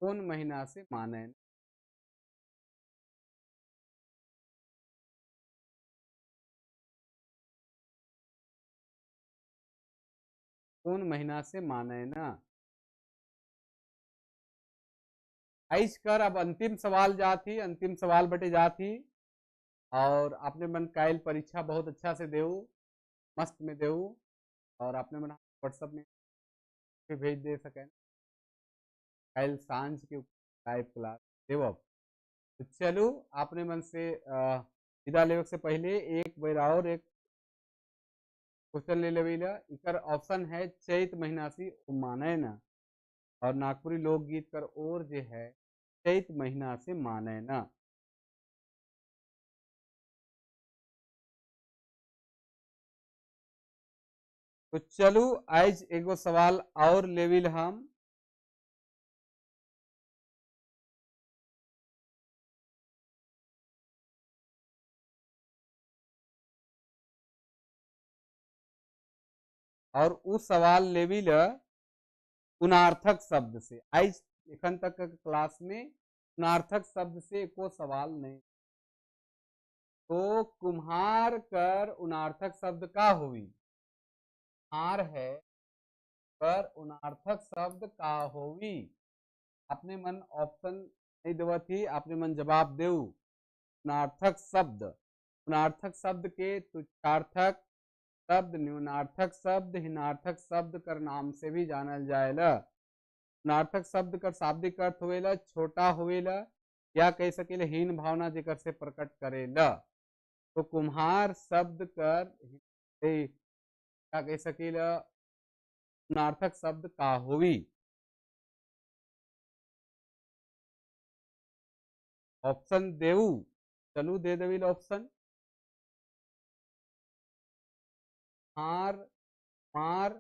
कौन महीना से माने ना? कौन महीना से माने ना? आइस कर अब अंतिम सवाल जाती, अंतिम सवाल बटे जाती और आपने मन कायल परीक्षा बहुत अच्छा से देऊ, मस्त में देऊ और आपने मन व्हाट्सएप में भी भेज दे सकें। कायल सांझ के लाइव क्लास देव। तो चलो आपने मन से विदा लेवे से पहले एक बार और एक क्वेश्चन ले लेवेला। इकर ऑप्शन है चैत महीना से माने ना और नागपुरी लोकगीत कर और जे है चैत महीना से माने ना। तो चलो आज एगो सवाल और लेविल हम। और उस सवाल लेविल उनार्थक शब्द से। आज एखन तक क्लास में उनार्थक शब्द से को सवाल नहीं। तो कुम्हार कर उनार्थक शब्द का होई? हार है पर उनार्थक शब्द का होई? अपने मन ऑप्शन नहीं देवा थी, अपने मन जवाब देऊ। उनार्थक शब्द, उनार्थक शब्द के तुच्छार्थक शब्द, न्यूनार्थक शब्द, हीनार्थक शब्द कर नाम से भी जानल जाएला। उनार्थक शब्द कर शाब्दिक अर्थ होवेला छोटा होवेला या कह सकेला हीन भावना जेकर से प्रकट करेला। तो कुम्हार शब्द कर क्या कह सकेला उनार्थक शब्द का होवी? ऑप्शन देऊ, चलू दे देवी ऑप्शन। हार, मार,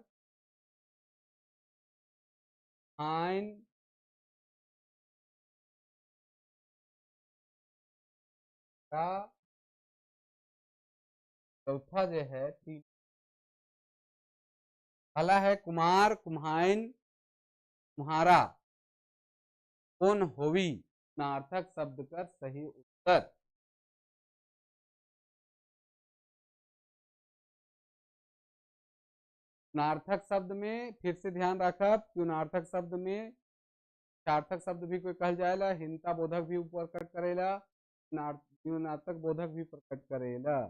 आइन, का चौथा जो है तीन। पहला है कुमार, कुम्हाइन, कुम्हारा। कौन होवी? नार्थक शब्द कर सही उत्तर। नार्थक शब्द में फिर से ध्यान रखब कि उनार्थक शब्द में सार्थक शब्द भी कोई कहल जाएला, हीनता बोधक भी प्रकट करेला, न्यूनार्थक बोधक भी प्रकट करेला।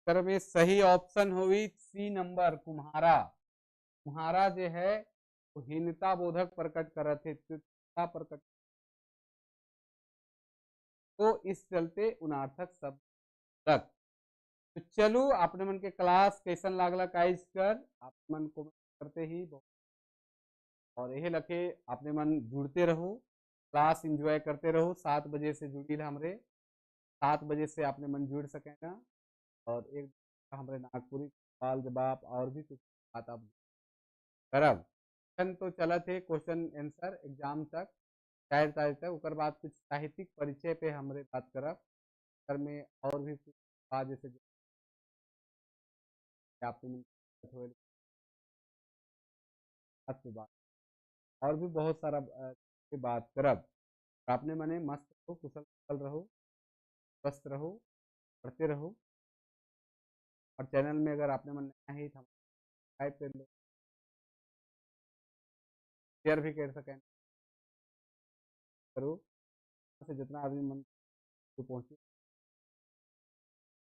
कर में सही ऑप्शन होई सी नंबर कुम्हारा। कुम्हारा जो है वो हीनता बोधक प्रकट करत है, प्रकट, तो इस चलते उनार्थक शब्द तक। तो चलो आपने मन के क्लास कैसन लागला काइज कर आप मन को करते ही बहुत और यही लखे आपने मन जुड़ते रहो, क्लास एंजॉय करते रहो। 7 बजे से जुड़ी हमरे, 7 बजे से आपने मन जुड़ सके ना और एक हमारे नागपुरी सवाल जवाब और भी कुछ बात आप करब। तो चलत है क्वेश्चन आंसर एग्जाम तक 4 तारीख तक। उकर बाद कुछ साहित्यिक परिचय पे हमरे बात करब कर में और भी कुछ बात जैसे बात और भी बहुत सारा बात करब। आपने मने मस्त रहो, कुशल रहो, स्वस्थ रहो, पढ़ते रहो। और चैनल में अगर आपने मन नया ही तो सब्सक्राइब कर लो, शेयर भी कर सकें करो से जितना आदमी मन को पहुँचे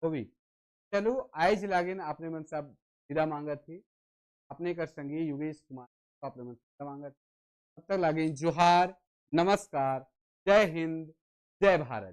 तो भी। चलो आज लागिन आपने मन से अब विदा मांगा थी। अपने कर संगी योगेश कुमार अपने मन मांगत। तब तक लागे जोहार, नमस्कार, जय हिंद, जय भारत।